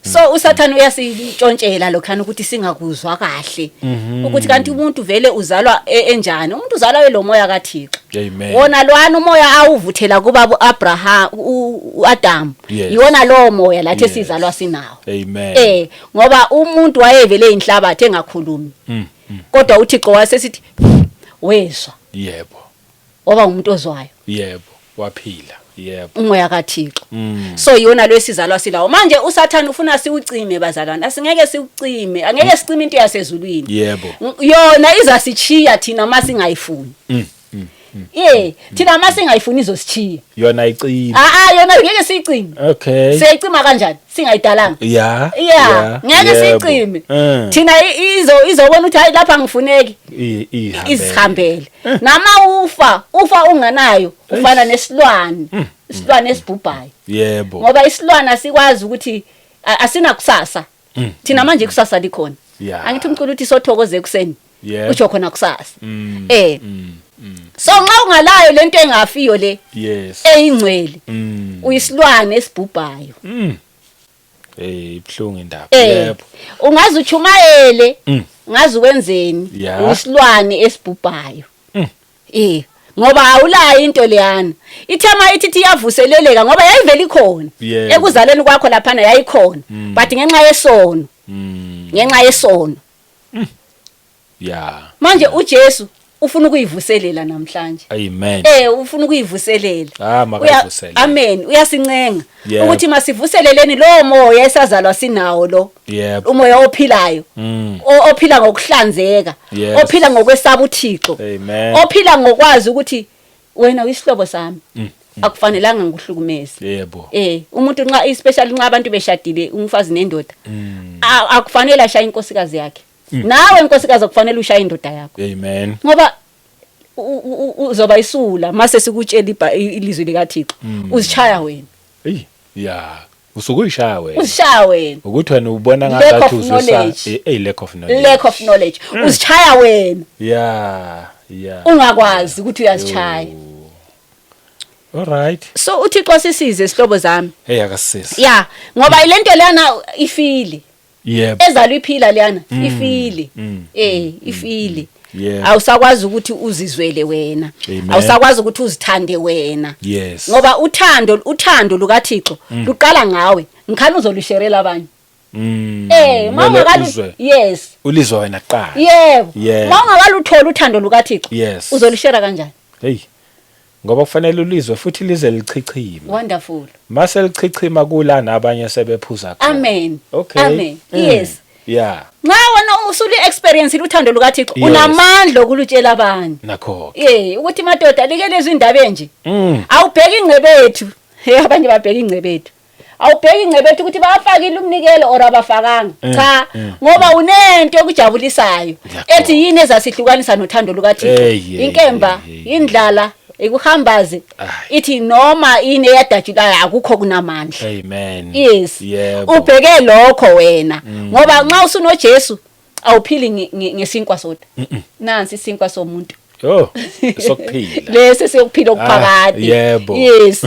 So uSathane uyasitshontshela lokhana ukuthi singakuzwa kahle. Ukuthi kanti umuntu vele uzalwa enjani? Umuntu uzalwa elomoya kaThixo.
Amen.
Wona lwana umoya awuvuthela kubaba uAbraham uAdam. Iwona lowo moya lathi esizalwa sinawo.
Amen.
Ngoba umuntu wayevele inhlabathi engakhulumi. Kodwa uThixo wasesithi wezwa.
Yebo.
Waba umuntu ozwayo.
Yebo, waphila. Yebo.
Umoya kaThixo. So iyona lwesizalwa silawo. Manje uSathane ufuna siwucime bazalwane. Asingeke siwucime. Angeke sicime into yasezulwini.
Yebo.
Yona izasichiya thina masingayifuni. Thina masingayifuni izosichiya.
Yona icime.
Yona ngeke siyicime.
Okay.
Siyicima kanjani? Singayidalanga.
Yeah.
Ngeke siyicime. Thina izobona ukuthi hayi lapha ngifuneki. Izihambele. Nama ufa unganayo ufana nesilwane. Isilwane esibhubhayo.
Yebo.
Ngoba isilwane asikwazi ukuthi asinakusasa. Thina manje kusasa likhona. Angithi umculo uthi sothokoze ekuseni. Utsho khona kusasa. So nxa ungalayo lento engafiyo le.
Yes.
Eyingcwele. Uyisilwane esibhubhayo.
Ibhlungu indaba. Yebo.
Ungaze uchumayele, ungaze wenzeni, uyisilwane esibhubhayo. Ngoba awulayo into leyana. Ithema ithi iyavuseleleka ngoba yayivela ikhona. Ekuzaleni kwakho laphana yayikhona. But ngenxa yesono. Ngenxa yesono.
Yeah.
Manje uJesu ufuna ukuyivuselela namhlanje.
Amen.
Ufuna ukuyivuselela.
Makayivuselele.
Amen. Uyasincenga ukuthi masivuseleleni lo moya esazalwa sinawo lo. Umoya ophilayo. Ophila ngokuhlanzeka, ophila ngokwesaba uThixo. Ophila ngokwazi ukuthi wena uyisihlobo sami. Akufanelanga ngikuhlukumeze.
Yebo.
Umuntu nxa especially nxa abantu beshadile umfazi nendoda. Akufanele ashaye inkosikazi yakhe. Nawe inkosikazi akufanele ushaye indoda yakho.
Amen.
Ngoba uzoba isula mase sikutshela ilizwi likaThixo. Uzishaya wena.
Hey, yeah. Usukuyishaya wena.
Uzishaya wena.
Ukuthi wena ubona ngathi uzwisa lack of knowledge.
Lack of knowledge. Uzishaya wena.
Yeah, yeah.
Ungakwazi ukuthi uyazishaya.
All right.
So uThixo sisize sihlobo zami.
Hey akasisize.
Yeah, ngoba lento lana ifile.
Yebo.
Ezalwa iphila leyana ifile. Ifile. Awusakwazi ukuthi uzizwele wena. Awusakwazi ukuthi uzithande wena.
Yes.
Ngoba uthando lukaThixo luqala ngawe. Ngikhana uzolusherela abanye. Mawungakalu yes.
Ulizwa wena kuqala.
Yebo. Mawungakaluthola uthando lukaThixo.
Yes.
Uzolushera kanjani?
Hey. Ngoba kufanele ulizwe futhi lize lichichime.
Wonderful.
Mase lichichima kula nabanye sebephuza
khona. Amen.
Okay.
Amen. Yes.
Yeah.
Nxa wena usuli experience uthando lukaThixo unamandla okulutshela abanye.
Nakho.
Ukuthi madoda like lezi indaba enje. Awubheki ingcebethu. Abanye babheka ingcebethu. Awubheki ingcebethu ukuthi bafakile umnikelo or abafakanga. Cha, ngoba unento ekujabulisayo ethi yini ezasihlukanisa nothando lukaThixo. Inkemba, indlala. Ikuhambaze.
Ayi.
Ithi noma ini eyadajulayo akukho kunamandla.
Amen.
Yes.
Yebo.
Ubheke lokho wena. Ngoba nxa usunoJesu awuphili ngesinkwa sodwa. Nansi isinkwa somuntu.
Oh, sokuphila.
Lesi siyokuphila okuphakade.
Ah, yebo.
Yes.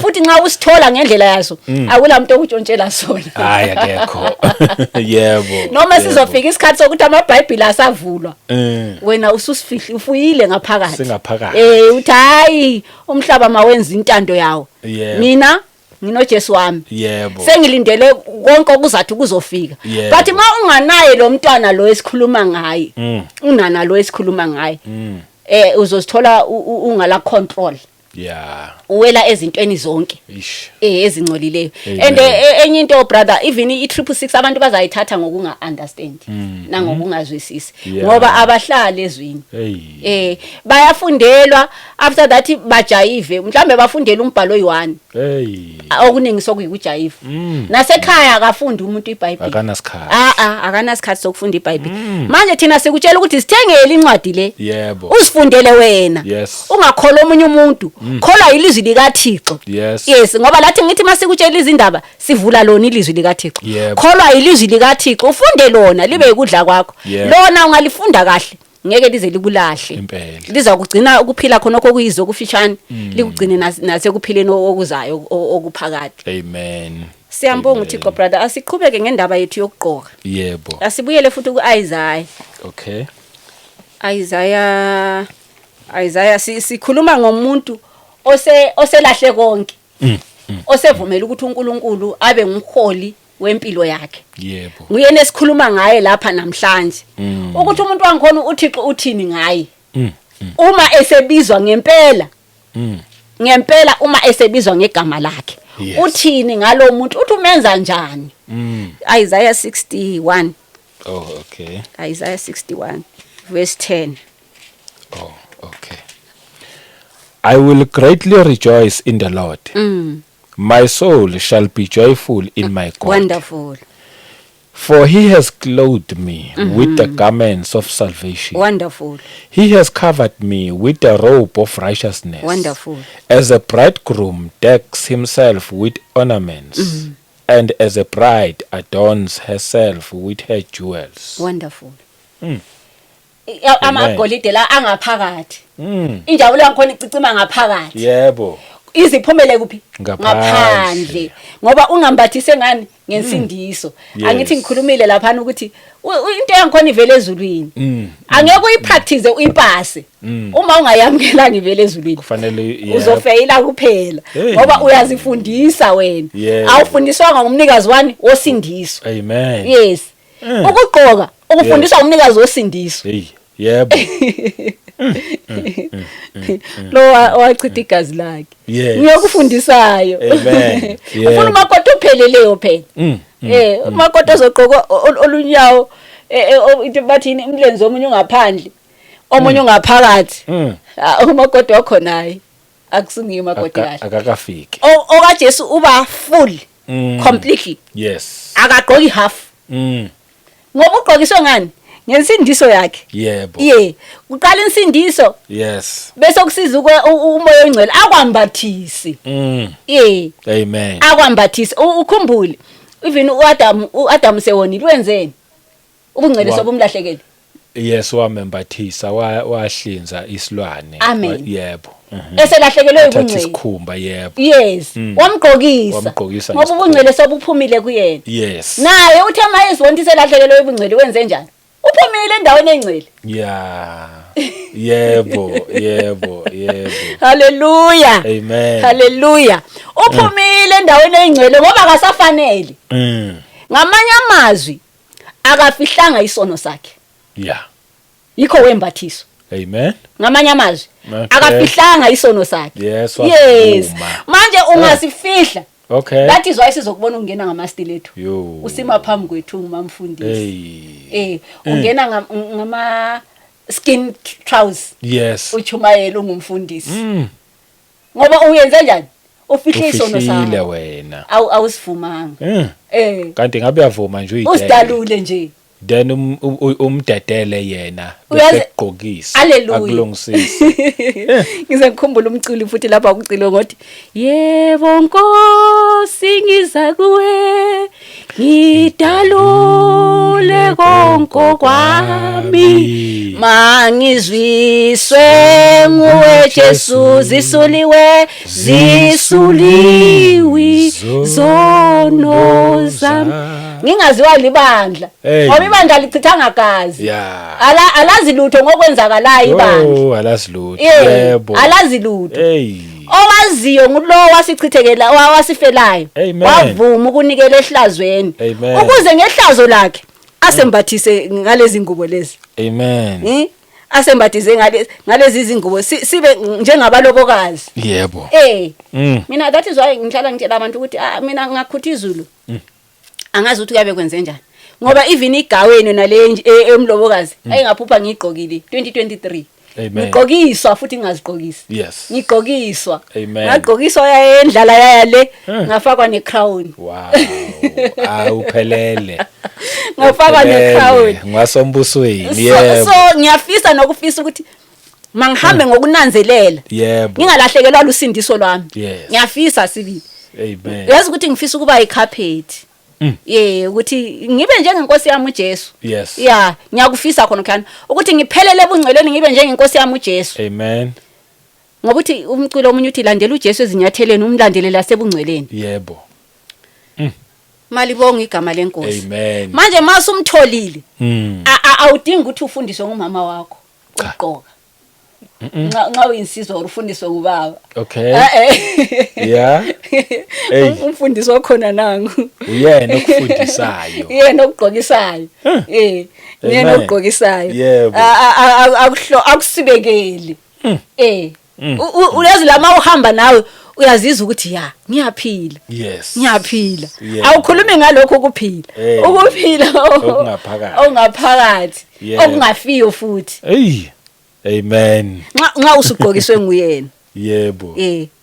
Futhi nxa usithola ngendlela yaso, akula muntu okutshontshela sona.
Hayi akekho. Yebo.
Noma
yebo.
sizofika isikhathi sokuthi amaBhayibheli asavulwa. Wena ususifihli ufuyile ngaphakathi.
Singaphakathi.
Uthi hayi umhlaba mawenza intando yawo.
Yebo.
Mina nginoJesu wami.
Yebo.
Sengilindele konke okuzathi kuzofika.
Yebo.
But uma unganaye lo mntwana lo esikhuluma ngaye, unana lo esikhuluma ngaye. Uzozithola ungala control.
Yeah.
Uwela ezintweni zonke.
Ish.
Ezingcolileyo.
Amen.
And enye into brother, even i-666 abantu bazayithatha ngokunga understand nangokungazwisisi ngoba abahlali ezwini.
Hey.
Bayafundelwa, after that bajayive, mhlambe bafundela umbhalo oyi-1.
Hey.
Okuningi sokuyikujayiva. Nasekhaya akafundi umuntu iBhayibheli.
Akanasikhathi.
Akanasikhathi sokufunda iBhayibheli. Manje thina sikutshela ukuthi sithengele incwadi le.
Yebo.
Uzifundele wena.
Yes.
Ungakholwa omunye umuntu. Kholwa ilizwi likaThixo.
Yes.
Yes, ngoba lathi ngithi masikutshela izindaba sivula lona ilizwi likaThixo.
Yebo.
Kholwa ilizwi likaThixo, ufunde lona libe ukudla kwakho.
Yebo.
Lona ungalifunda kahle, ngeke lize likulahle.
Impela.
Liza kugcina ukuphila khonokho okuyizo okufishane, likugcine nasekuphileni okuzayo okuphakade.
Amen.
Siyambonga
Amen.
uThixo brother, asiqhubeke ngendaba yethu yokugqoka.
Yebo.
Asibuyele futhi kuIsaiah.
Okay.
Isaiah sikhuluma ngomuntu oselahle konke. Osevumela ukuthi uNkulunkulu abe ngumholi wempilo yakhe.
Yebo.
Nguyena esikhuluma ngaye lapha namhlanje. Ukuthi umuntu wangikhona uThixo uthini ngaye? Uma esebizwa ngempela. Ngempela uma esebizwa ngegama lakhe.
Yes.
Uthini ngalo muntu? Uthi umenza njani? Isaiah 61.
Oh, okay.
Isaiah 61 verse 10.
Oh, okay. I will greatly rejoice in the Lord. My soul shall be joyful in my God.
Wonderful.
For he has clothed me with the garments of salvation.
Wonderful.
He has covered me with the robe of righteousness.
Wonderful.
As a bridegroom decks himself with ornaments, and as a bride adorns herself with her jewels.
Wonderful. Amagolide la angaphakathi. Injabulo yangikhona icicima ngaphakathi.
Yebo.
Iziphumele kuphi?
Ngaphandle.
Ngoba ungambathise ngani? Ngensindiso.
Yes.
Angithi ngikhulumile lapha ukuthi into yangikhona ivele ezulwini. Angeke uyipractice uyipase. Uma ungayamukelanga ivele ezulwini.
Kufanele yebo.
Uzofeyila kuphela.
Hey.
Ngoba uyazifundisa wena.
Yebo.
Awufundiswanga ngumnikazi wani wosindiso.
Amen.
Yes. Ukugqoka ukufundiswa ngumnikazi wosindiso.
Hey, yebo.
Lo wachitha igazi lakhe.
Yes.
Ngiyokufundisayo.
Amen. Yebo.
Ufuna umakoti opheleleyo phela. Umakoti ozogqoka olunyawo into bathini umlenze omunye ungaphandle, omunye ungaphakathi. Umakoti wakho naye akusingiyo umakoti kahle.
Akakafiki.
OkaJesu uba full completely.
Yes.
Akagqoki half. Ngoba ugqokiswe ngani? Ngensindiso yakhe.
Yebo.
Ye, uqala insindiso.
Yes.
Bese kusiza umoya ongcwele akwambathise. Ye.
Amen.
Akwambathise. Ukhumbule even uAdam sewonile wenzeni? Ubungcwele sobumlahlekele.
Yes, wamembathisa wahlinza isilwane.
Amen.
Yebo.
Eselahlekelwe
Wathatha
ubungcwele.
isikhumba, yebo.
Yes. Wamgqokisa.
Wamgqokisa
Ngoba
ngesikhumba.
ubungcwele sobuphumile kuyena.
Yes.
Naye uthe maye ezibona selahlekelwe ubungcwele wenze njani? Uphumile endaweni engcwele.
Yeah. Yebo, yebo, yebo.
Hallelujah.
Amen.
Hallelujah. Uphumile endaweni engcwele ngoba akasafanele. Ngamanye amazwi akafihlanga isono sakhe.
Yeah.
Yikho wembathiswa.
Amen.
Ngamanye amazwi
Okay.
akafihlanga isono sakhe.
Yes,
Yes.
wavuma.
Manje ungasifihla.
Okay.
That is why sizokubona ungena ngamastiletto.
Yo.
Usima phambi kwethu umamfundisi.
Hey.
Ungena ngama skin trousers.
Yes.
Uchumayela ungumfundisi. Ngoba uyenze njani? Ufihle isono
Ufihlile
sakho.
wena.
Awusivumanga.
Kanti ngabe uyavuma nje uyidele.
Usidalule nje.
Then umdedele yena
Uyazi-
bese kugqokisa,
Hallelujah.
akulungisise.
Ngize ngikhumbule umculi futhi lapha kucilo ngothi, yebo Nkosi, ngiza kuwe, ngidalule konke kwami, mangizwiswe nguwe Jesu, zisuliwe, zisuliwi zono zami, ngingaziwa libandla.
Hey.
Ngoba ibandla lichithanga gazi. Alazi lutho ngokwenzakalayo ibandla.
Oh, alazi lutho.
Yebo, alazi lutho.
Hey.
Owaziyo ngulo wasichithekela, wasifelayo.
Amen.
Wavuma ukunikela ehlazweni
Amen.
ukuze ngehlazo lakhe asembathise ngalezi ngubo lezi.
Amen.
Asembathise ngalezi izingubo, sibe njengabalobokazi. Mina, that is why ngihlala ngitshela abantu ukuthi, ah, mina ngakhutha izulu. Angazi ukuthi kuyabe kwenze njani. Ngoba even igaweni nale emlobokazi ayingaphupha ngigqokile 2023.
Amen.
Ngigqokiswa futhi ngingazigqokisi. Ngigqokiswa.
Amen.
Ngagqokiswa yayendlala yaya le, ngafakwa necrown.
Wow. Awuphelele.
Ngafakwa
Uphelele.
necrown.
Ngwasombusweni.
So,
Yebo.
so ngiyafisa nokufisa ukuthi mangihambe ngokunanzelela. Ngingalahlekelwa lusindiso lwami. Ngiyafisa sibili.
Amen.
Yazi ukuthi ngifisa ukuba icarpet. Ukuthi ngibe njengenkosi yami uJesu. Yeah, ngiyakufisa khona khana ukuthi ngiphelele ebungcweleni, ngibe njengenkosi yami uJesu.
Amen.
Ngoba uthi umculo omunye uthi, landela uJesu ezinyatheleni, umlandele lasebungcweleni. Malibonga igama lenkosi.
Amen.
Manje masumtholile, awudingi ukuthi ufundiswe ngumama wakho
Cha.
ukugqoka. Nxa uyinsizwa or ufundiswe ngubaba. Eh, eh.
Hey.
Umfundisi wakhona nangu.
Uyena okufundisayo.
Yena okugqokisayo. Yena
Amen.
okugqokisayo. Akusibekeli. Uyazi lama uhamba nawe uyazizwa ukuthi ya, ngiyaphila. Ngiyaphila. Awukhulumi ngalokho ukuphila. Ukuphila
Okungaphakathi.
Okungaphakathi. Okungafiyo futhi.
Hey. Amen.
Nxa usugqokiswe nguyena.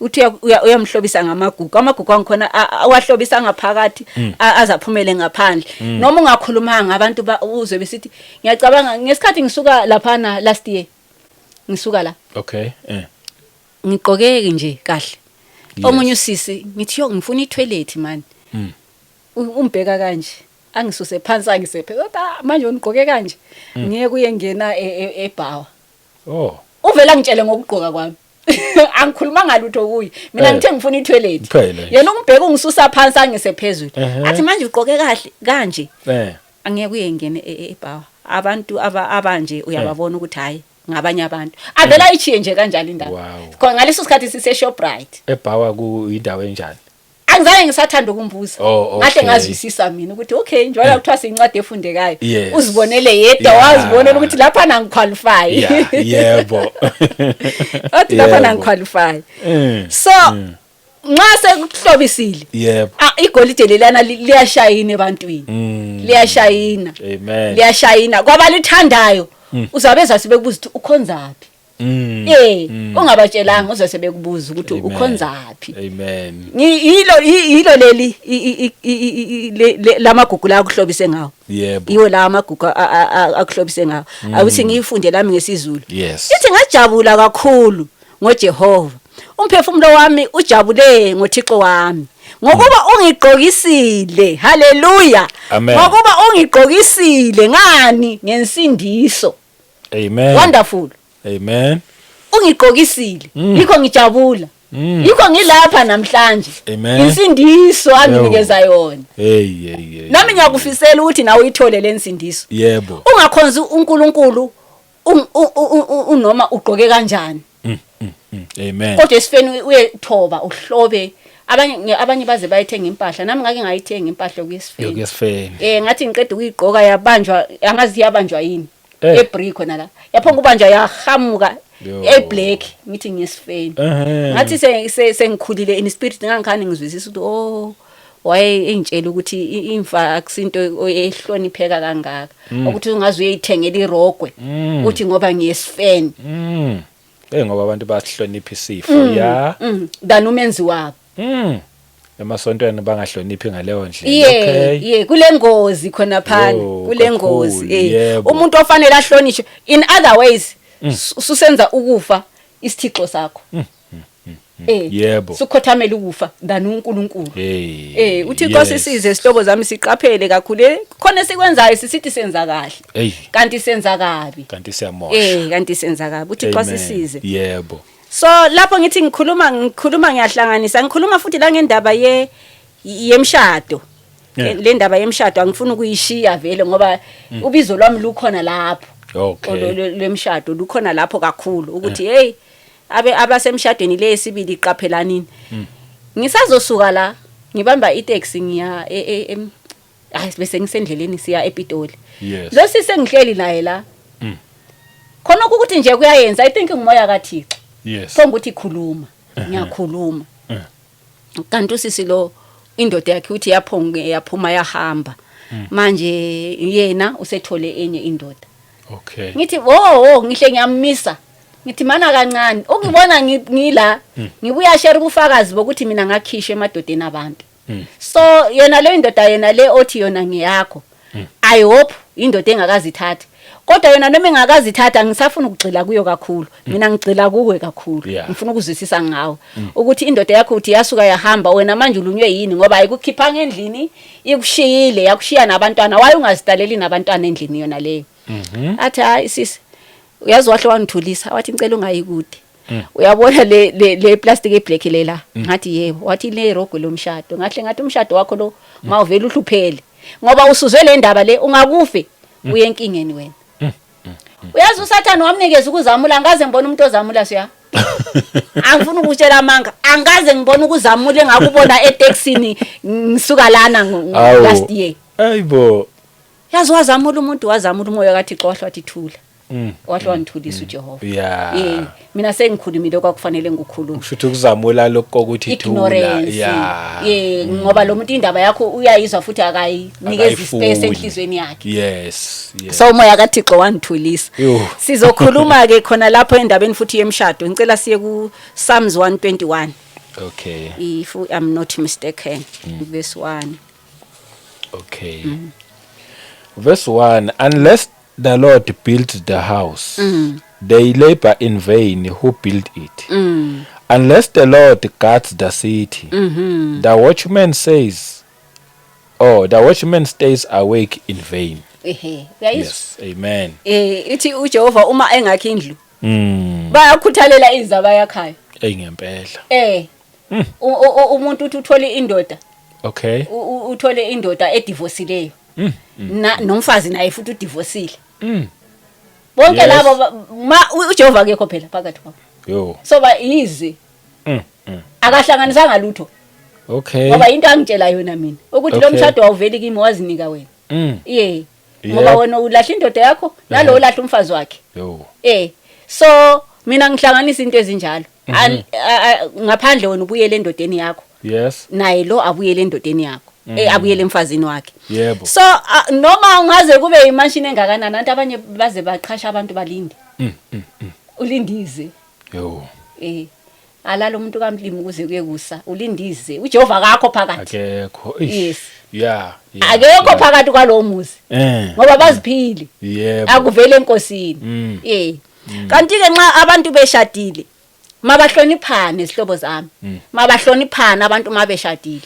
Uthi uyamhlobisa ngamagugu. Amagugu angikhona awahlobisa ngaphakathi, azaphumele ngaphandle. Noma ungakhulumanga abantu uzwe besithi, ngiyacabanga ngesikhathi ngisuka laphana last year. Ngisuka la. Ngigqoke nje kahle. Omunye usisi ngithi, yo, ngifuna itoilet man. Umbheka kanje. Angisuse phansi, angisephe. Kodwa manje ungigqoke kanje. Ngeke uye ngena ebhawa. Uvela ngitshele ngokugqoka kwami. Angikhuluma ngalutho kuye. Mina ngithe ngifuna itoilet.
Kuphela nje.
Yena ungibheka ungisusa phansi angise phezulu. Athi manje ugqoke kahle kanje. Angeke uye ngene ebhawa. Abantu abanje uyababona ukuthi hayi ngabanye abantu. Avela ichiye nje kanjalo indaba. Khona ngaleso sikhathi sise Shoprite.
Ebhawa kuyindawo enjani?
Angizange ngisathanda ukumbuza.
Oh,
Ngahle
okay.
ngazwisisa mina ukuthi okay, njengoba kuthiwa siyincwadi efundekayo. Uzibonele yedwa, wazibonela ukuthi lapha nangiqualify.
Yeah, yebo.
Athi lapha nangiqualify. So nxa sekuhlobisile, igolide lelana liyashayina ebantwini. Liyashayina.
Amen.
Liyashayina. Kwabalithandayo uzabeza sebekubuza ukuthi ukhonzaphi. Ungabatshelanga uze sebekubuza ukuthi
Amen.
ukhonzaphi.
Amen.
Yilo leli lamagugu la akuhlobise ngawo. Yiwo la amagugu akuhlobise ngawo. Awuthi ngiyifunde lami ngesiZulu. Ithi ngajabula kakhulu ngoJehova. Umphefumulo wami ujabule ngoThixo wami. Ngokuba ungigqokisile. Haleluya.
Amen.
Ngokuba ungigqokisile ngani ngensindiso.
Amen.
Wonderful.
Amen.
Ungigqokisile. Yikho ngijabula. Yikho ngilapha namhlanje.
Amen.
Insindiso anginikeza yona.
Hey, hey, hey.
Nami ngiyakufisela ukuthi nawe uyithole le nsindiso. Ungakhonzi uNkulunkulu unoma ugqoke kanjani.
Amen.
Kodwa esifeni uyethoba uhlobe. Abanye baze bayithenga impahla. Nami ngake ngayithenga impahla kuyesifeni.
Yokuyesifeni.
Ngathi ngiqeda ukuyigqoka yabanjwa, angazi yabanjwa yini. Ebri khona la. Yaphonga kubanjwa yahamuka eblack, ngithi ngiyesifeni. Ngathi sengikhulile in spirit, ngangikhani ngizwisisa ukuthi oh, waye engitshela ukuthi imfa akusinto ehlonipheka kangaka. Ukuthi ungaze uyithengela irogwe, uthi ngoba ngiyesifeni.
Ngoba abantu basihlonipha isifo, ya.
Than umenzi wabo.
Emasontweni bangahloniphi ngaleyo ndlela.
Ye,
Okay.
ye, kule ngozi khona phana,
Yo,
kule ngozi.
kakhulu,
Eh.
yebo.
Umuntu ofanele ahlonishwe in other ways susenza ukufa isithixo sakho. Eh.
Yebo.
Sukhothamela ukufa than uNkulunkulu.
Hey.
Eh, uThixo
yes.
sisize sihlobo zami siqaphele kakhulu. Khona sikwenzayo sisithi senza kahle.
Hey,
Kanti senza kabi.
kanti siyamosha.
Eh, kanti senza kabi. uThixo
Amen.
sisize.
Yebo.
So lapho ngithi ngikhuluma ngiyahlanganisa ngikhuluma futhi la ngendaba ye yemshado.
Yeah.
Le ndaba yemshado angifuni ukuyishiya vele ngoba ubizo lwami lukhona lapho.
Okay.
Lwemshado lukhona lapho kakhulu ukuthi hey abe abasemshadweni le sibili qaphelanini. Ngisazosuka la ngibamba itaxi ngiya hayi bese ngisendleleni siya ePitoli.
Yes.
Lo sisengihleli naye la. Khona ukuthi nje kuyayenza, I think ngumoya kaThixo.
Yes.
Phonga ukuthi khuluma, ngiyakhuluma. Kanti usisi lo indoda yakhe uthi yaphonge yaphuma yahamba. Manje yena usethole enye indoda.
Okay.
Ngithi oh ngihle ngiyamisa. Ngithi mana kancane ukubona ngila ngibuya share ubufakazi bokuthi mina ngakhishwa emadodeni abantu. So yena le indoda yena le othi yona ngiyakho. I hope indoda engakazithatha. Kodwa yona noma engakazithatha ngisafuna ukugxila kuyo kakhulu. Mina ngigxila kuwe kakhulu. Ngifuna ukuzwisisa ngawe ukuthi indoda yakho uthi yasuka yahamba wena manje ulunywe yini ngoba ayikukhiphanga endlini, ikushiyile, yakushiya nabantwana. Why ungazidaleli nabantwana endlini yona leyo? Athi hayi sisi, uyazi wahle wangithulisa wathi ngicela ungayi kude. Uyabona le plastic eblack lela? Ngathi yebo. Wathi le rogo lomshado. Ngahle ngathi umshado wakho lo mawuvela uhluphele ngoba usuzwe le ndaba le ungakufe uye enkingeni wena. Uyazi uSathane wamnikeza ukuzamula, angaze ngibone umuntu ozamula siya. Angifuni ukutshela amanga, angaze ngibone ukuzamula engakubona eTaxini ngisuka lana
Awu.
last year.
Ayibo.
Yazi wazamula umuntu, wazamula umoya kaThixo wahle wathi thula. Wahle wangithulisa uJehova.
Yeah.
Mina sengikhulumile kwakufanele ngikukhulume.
Kusho ukuthi ukuzamula lokho kokuthi thula.
Ignorance.
Yeah.
Ngoba lo muntu indaba yakho uyayizwa futhi akayinikeza
Akayifuni.
ispace enhlizweni yakhe.
Yes. Yes.
So umoya kaThixo wangithulisa.
Yo.
Sizokhuluma ke khona lapho endabeni futhi yemshado. Ngicela siye ku Psalms 121.
Okay.
If I'm not mistaken, verse 1.
Okay. Verse 1, unless the Lord built the house, they labor in vain who build it. Unless the Lord guards the city, the watchman says, oh, the watchman stays awake in vain.
Ehe, uyayizwa?
Yes, amen.
Ithi uJehova uma engakhi indlu, bayakhuthalela izaba yakhayo.
Ey ngempela.
Umuntu uthi uthole indoda.
Okay.
Uthole indoda edivorcileyo. Na nomfazi naye futhi udivorcile. Bonke
Yes.
labo ma uJehova akekho phela phakathi kwabo.
Yo.
So ba yize. Akahlanganisanga lutho.
Okay.
Ngoba into angitshela yona mina ukuthi lo
Okay.
mshado awuveli kimi wazinika wena. Yeah. Ngoba
Yep.
wena ulahla indoda yakho nalo ulahla umfazi wakhe.
Yo.
So mina ngihlanganisa into ezinjalo. Ngaphandle wena ubuyele endodeni yakho.
Yes.
Naye lo abuyele endodeni yakho. Abuyele emfazini wakhe.
Yebo.
So noma ungaze kube imansion engakanani abantu abanye baze baqhasha abantu balinde. Ulindize.
Yo.
Alala umuntu kamlimi ukuze kuye kusa ulindize. uJehova akakho phakathi.
Akekho.
Yes.
Yeah. Yeah.
Akekho
yeah.
phakathi kwalowo muzi. Ngoba baziphile.
Yebo.
Akuvele enkosini. Kanti ke nxa abantu beshadile mabahloniphane izihlobo zami. Mabahloniphane abantu mabeshadile.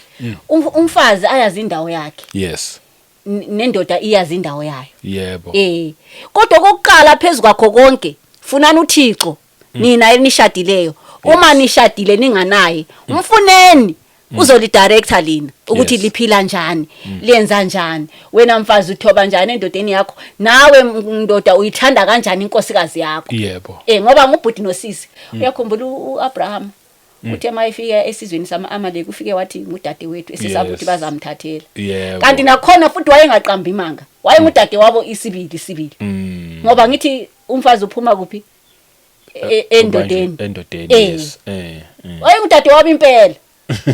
Umfazi ayazi indawo yakhe.
Yes.
Nendoda iyazi indawo yayo.
Yebo.
Kodwa kokuqala phezukwakho konke funani uThixo nina enishadileyo. Uma nishadile ninganaye umfuneni uzolidirector lina ukuthi
Yes.
liphila njani, liyenza njani, wena mfazi uthoba njani endodeni yakho, nawe ndoda uyithanda kanjani inkosikazi yakho.
Yebo.
Ngoba ngubhuti nosisi. Uyakhumbula uAbraham uthe mayifika esizweni sama-Amaleki ufike wathi ngudade wethu esisaba ukuthi
Yes.
bazamthathela.
Yebo.
Kanti nakhona futhi wayengaqambi imanga. Wayengudade wabo isibili sibili. Ngoba ngithi umfazi uphuma kuphi? Endodeni.
Endodeni, yes.
Wayengudade wabo impela.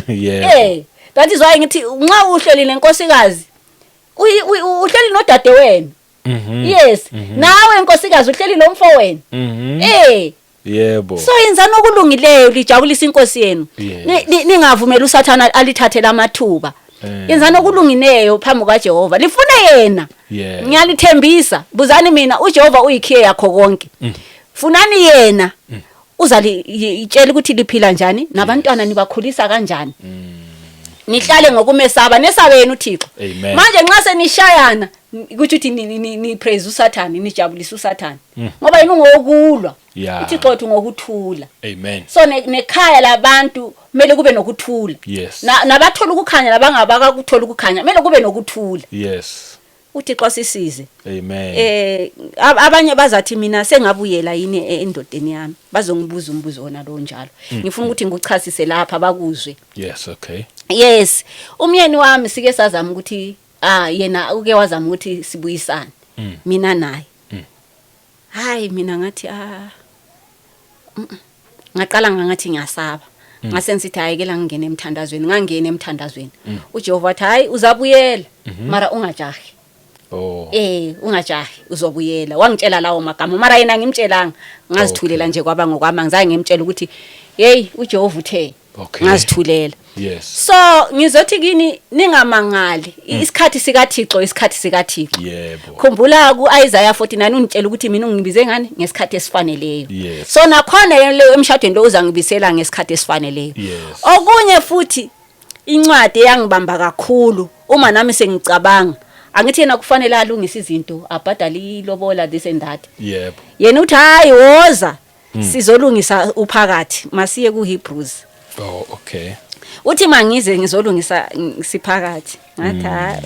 Yebo.
That is why ngithi nxa uhleli nenkosikazi uhleli nodade wena. Yes. Nawe nkosikazi uhleli nomfo wena.
Yebo.
So yenzani okulungileyo, lijabulisa inkosi yenu.
Yes.
Ningavumeli uSathana alithathele amathuba.
Eh.
Yenzani okulungileyo phambi kukaJehova, lifune yena.
Yeah.
Ngiyalithembisa, buzani mina, uJehova uyikhiye yakho konke. Funani yena, uzalitshela ukuthi liphila njani nabantwana, nibakhulisa kanjani, nihlale ngokumesaba, nesabe yena uThixo.
Amen.
Manje nxa senishayana, kusho ukuthi ni praise uSathane, nijabulisa uSathane, ngoba yena ungokulwa, uThixo wethu ngokuthula.
Amen.
So nekhaya labantu kumele kube nokuthula. Nabathola ukukhanya nabangabaka kuthola ukukhanya, kumele kube nokuthula. UThixo asisize.
Amen.
Abanye bazathi mina sengabuyela yini endodeni yami, bazongibuza umbuzo wona lo njalo. Ngifuna ukuthi ngikuchasise lapha bakuzwe.
Yes, okay.
Yes, umyeni wami sike sazama ukuthi yena uke wazama ukuthi sibuyisane mina naye. Hayi, mina ngathi ngaqala ngathi ngiyasaba. Ngase ngithi hayi ke la, ngingena emthandazweni. Ngangena emthandazweni, uJehova wathi hayi, uzabuyela, mara ungajahi.
Oh.
Ungajahi, uzobuyela. Wangitshela lawo magama, mara yena ngimtshelanga, ngazithulela nje, kwaba ngokwami. Ngizange ngimtshela ukuthi hey, uJehova uthe. Ngazithulela. So ngizothi kini, ningamangali, isikhathi sikaThixo, isikhathi sikaThixo. Khumbula ku-Isaiah 49 ungitshela ukuthi mina ungibize ngani ngesikhathi esifaneleyo. So nakhona le emshadweni lo uzangibisela ngesikhathi esifaneleyo. Okunye futhi, incwadi eyangibamba kakhulu uma nami sengicabanga, angithi yena kufanele alungise izinto, abhadale ilobola, this and that. Yena uthi hayi, woza sizolungisa uphakathi. Masiye ku-Hebrews.
Oh, okay.
Uthi mangize ngizolungisa siphakathi. Ngathi hayi,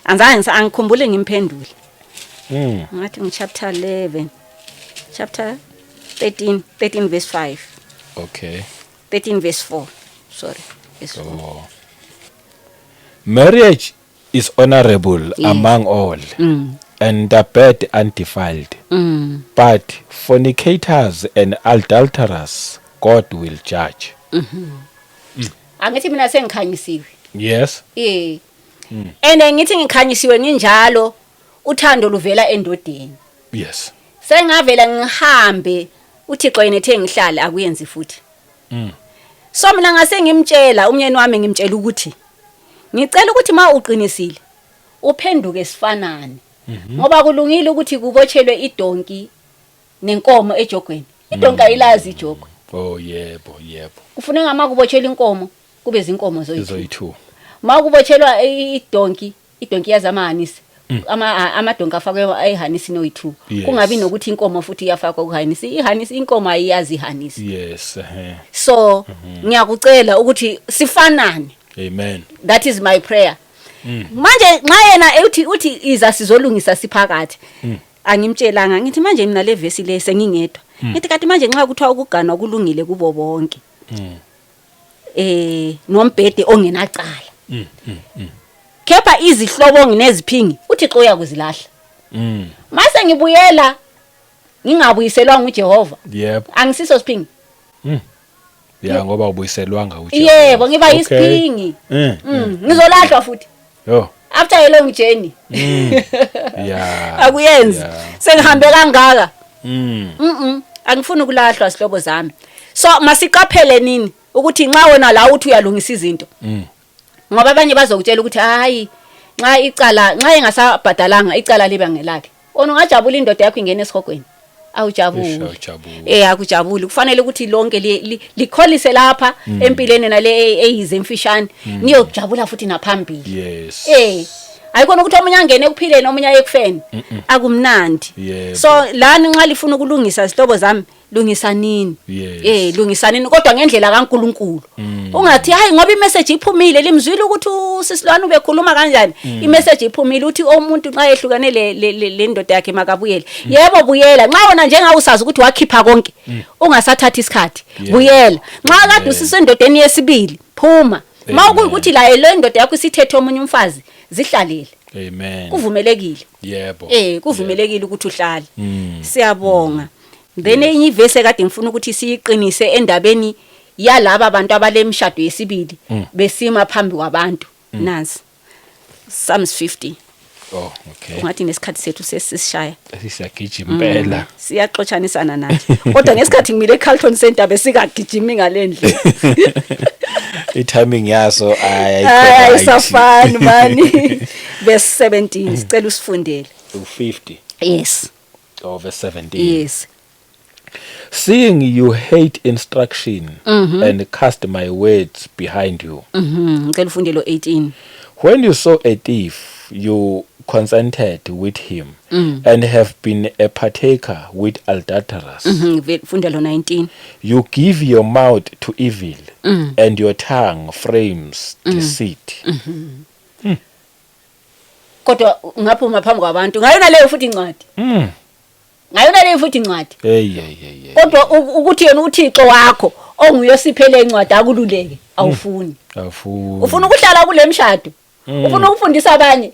anzange angikhumbule ngimphendule. Ngathi ngi-chapter 11, chapter 13, 13 verse 5. 13 verse 4, sorry, verse 4.
Oh. Marriage is honorable among all, and the bed undefiled. But fornicators and adulterers God will judge.
Angithi mina sengikhanyisiwe?
Yes.
And ngithi ngikhanyisiwe nginjalo, uthando luvela endodeni. Sengavela ngihambe, uThixo yena ethe ngihlale, akuyenzi futhi. So mina ngase ngimtshela umyeni wami, ngimtshela ukuthi ngicela ukuthi ma uqinisile uphenduke sifanane, ngoba kulungile ukuthi kubotshelwe idonki nenkomo ejogweni. Idonki ayilazi ijogwe.
Oh yebo.
Kufuneka ma kubotshelwa inkomo kube zinkomo zoyi-2.
Izoyi2.
Ma kubotshelwa idonki, idonki yazi amahanisi, amadonki afakwe ehanisini oyi-2. Kungabi nokuthi inkomo futhi iyafakwa kuhanisi, ihanisi, inkomo ayiyazi ihanisi. So ngiyakucela ukuthi sifanane.
Amen.
That is my prayer. Manje nxa yena uthi iza sizolungisa siphakathi, angimtshelanga, ngithi manje mina le vesi le sengingedwa, ngithi kathi manje nxa kuthiwa ukuganwa kulungile kubo bonke nombhede ongenacala, kepha izihlobo ngineziphingi, uThixo uyakuzilahla. Mase ngibuyela ngingabuyiselwa nguJehova, angisiso siphingi?
Ya, ngoba ubuyiselwanga uJehova.
Yebo, ngiba isiphingi. Ngizolahlwa futhi
Yo.
after a long journey. Akuyenzi. Sengihambe kangaka. Angifuni ukulahlwa, sihlobo zami. So masiqaphele nini ukuthi nxa wena la uthi uyalungisa izinto, ngoba abanye bazokutshela ukuthi hayi, nxa icala, nxa engasabhadalanga icala liba ngelakhe. Wona ungajabula indoda yakho ingene esihogweni? Awujabuli.
Eish, awujabuli.
Akujabuli. Kufanele ukuthi lonke likholise lapha empilweni nale eyize emfishane, niyojabula futhi naphambili. Ayikhona ukuthi omunye angene ekuphileni, omunye aye ekufeni, akumnandi. So lani nxa lifuna ukulungisa, zihlobo zami, lungisanini. Lungisanini, kodwa ngendlela kaNkuluNkulu. Ungathi hayi, ngoba imessage iphumile, limzwile ukuthi usisilwane ubekhuluma kanjani, imessage iphumile uthi umuntu nxa ehlukane le ndoda yakhe makabuyele. Yebo, buyela nxa wena njengawe usazi ukuthi wakhipha konke, ungasathatha isikhathi. Buyela nxa kade usisendodeni yesibili, phuma. Ma
Amen.
kuyikuthi la le ndoda yakho isithethe omunye umfazi, zihlalele.
Amen.
Kuvumelekile. Kuvumelekile ukuthi uhlale. Siyabonga. Then enye ivesi ekade ngifuna ukuthi siyiqinise endabeni yalaba abantu abalemshado yesibili besima phambi kwabantu, nansi Psalms 50.
Oh, okay.
Ungathi nesikhathi sethu sesishaya.
Sisiyagijima impela.
Siyaxotshanisana nathi. Kodwa ngesikhathi ngimile eCarlton Center besikagijimi ngalendlela.
I-timing yaso
Hayi,
ayikho.
ayisafani mani. Verse 17, sicela usifundele.
50.
Yes.
Oh, verse 17.
Yes.
Seeing you hate instruction and cast my words behind you.
Ngicela ufunde lo 18.
When you saw a thief, you consented with him and have been a partaker with adulterers.
Funda lo 19.
You give your mouth to evil and your tongue frames deceit.
Kodwa ngaphuma phambi kwabantu ngayona leyo futhi incwadi. Ngayona leyo futhi incwadi.
Hey, hey, hey, hey.
Kodwa ukuthi yena uThixo wakho onguyosiphele incwadi akululeke, awufuni.
Awufuni.
Ufuna ukuhlala kule mshado. Ufuna ukufundisa abanye.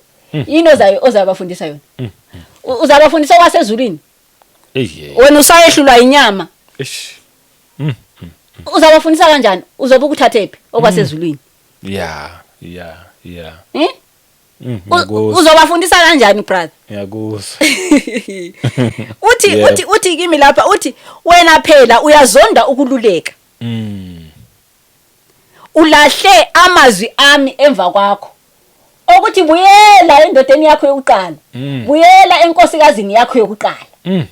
Yini ozayo ozabafundisa yona? Uzabafundisa okwasezulwini.
Hey, hey.
Wena usayehlulwa inyama.
Eish.
Uzabafundisa kanjani? Uzobe ukuthathephi okwasezulwini?
Yeah.
Eh?
Ngiyakuzwa.
Uzobafundisa kanjani, brother?
Ngiyakuzwa.
Uthi uthi kimi lapha, uthi wena phela uyazonda ukululeka. Ulahle amazwi ami emva kwakho. Okuthi buyela endodeni yakho yokuqala. Buyela enkosikazini yakho yokuqala.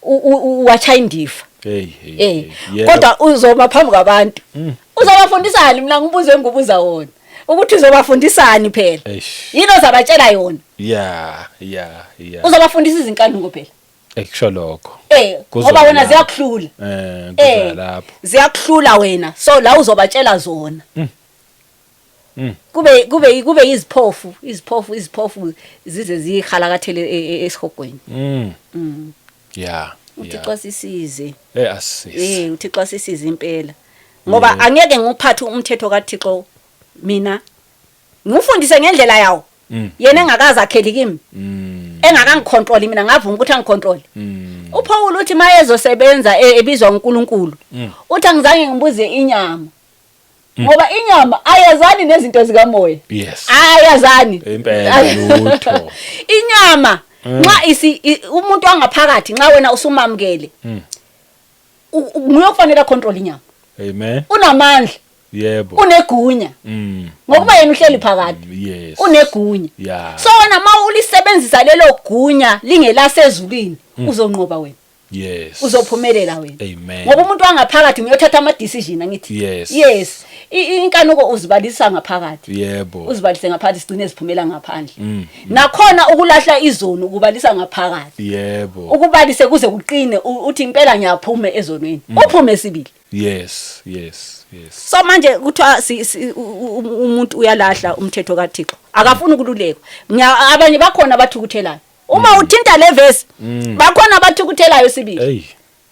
Uwachaya indifa.
Hey, hey.
Eh,
Hey.
kodwa uzoba phambi kwabantu. Uzobafundisani? Mina ngibuze, ngibuza wona. Ukuthi uzobafundisani phela?
Eish.
Yini ozabatshela yona?
Yeah.
Uzobafundisa izinkanuko phela.
Ekusho lokho.
Eh, ngoba wena ziyakuhlula.
Eh, kuza lapho.
Ziyakuhlula wena. So la uzobatshela zona. Kube iziphofu, iziphofu, iziphofu zize zihalakathele esihogweni. UThixo asisize.
Eh, asisi.
Eh, uThixo asisize impela. Ngoba angeke nguphathe umthetho kaThixo mina, ngifundise ngendlela yawo. Yena engakaze akheli kimi. Engakangicontrol, mina ngavuma ukuthi angicontrol. UPaul uthi mayezosebenza ebizwa uNkulunkulu. Uthi angizange ngibuze inyama. Ngoba inyama ayazani nezinto zikamoya. Ayazani.
Impela, lutho.
Inyama nxa isi umuntu wangaphakathi, nxa wena usumamukele, nguye okufanele control inyama.
Amen.
Unamandla. Unegunya. Ngokuba yena uhleli phakathi. Unegunya. So wena ma ulisebenzisa lelo gunya lingelasezulwini, uzonqoba wena. Uzophumelela wena.
Amen.
Ngoba umuntu wangaphakathi nguyothatha ama decision, angithi?
Yes.
Yes. Inkanuko uzibalisa ngaphakathi. Uzibalise ngaphakathi, sigcine ziphumela ngaphandle. Nakhona ukulahla izono ukubalisa ngaphakathi. Ukubalise kuze kuqine, uthi impela ngiyaphuma ezonweni. Uphume sibili.
Yes.
So manje kuthiwa umuntu uyalahla umthetho kaThixo. Akafuni ukululekwa. Abanye bakhona abathukuthelayo. Uma uthinta le verse, bakhona abathukuthelayo sibili.
Hey.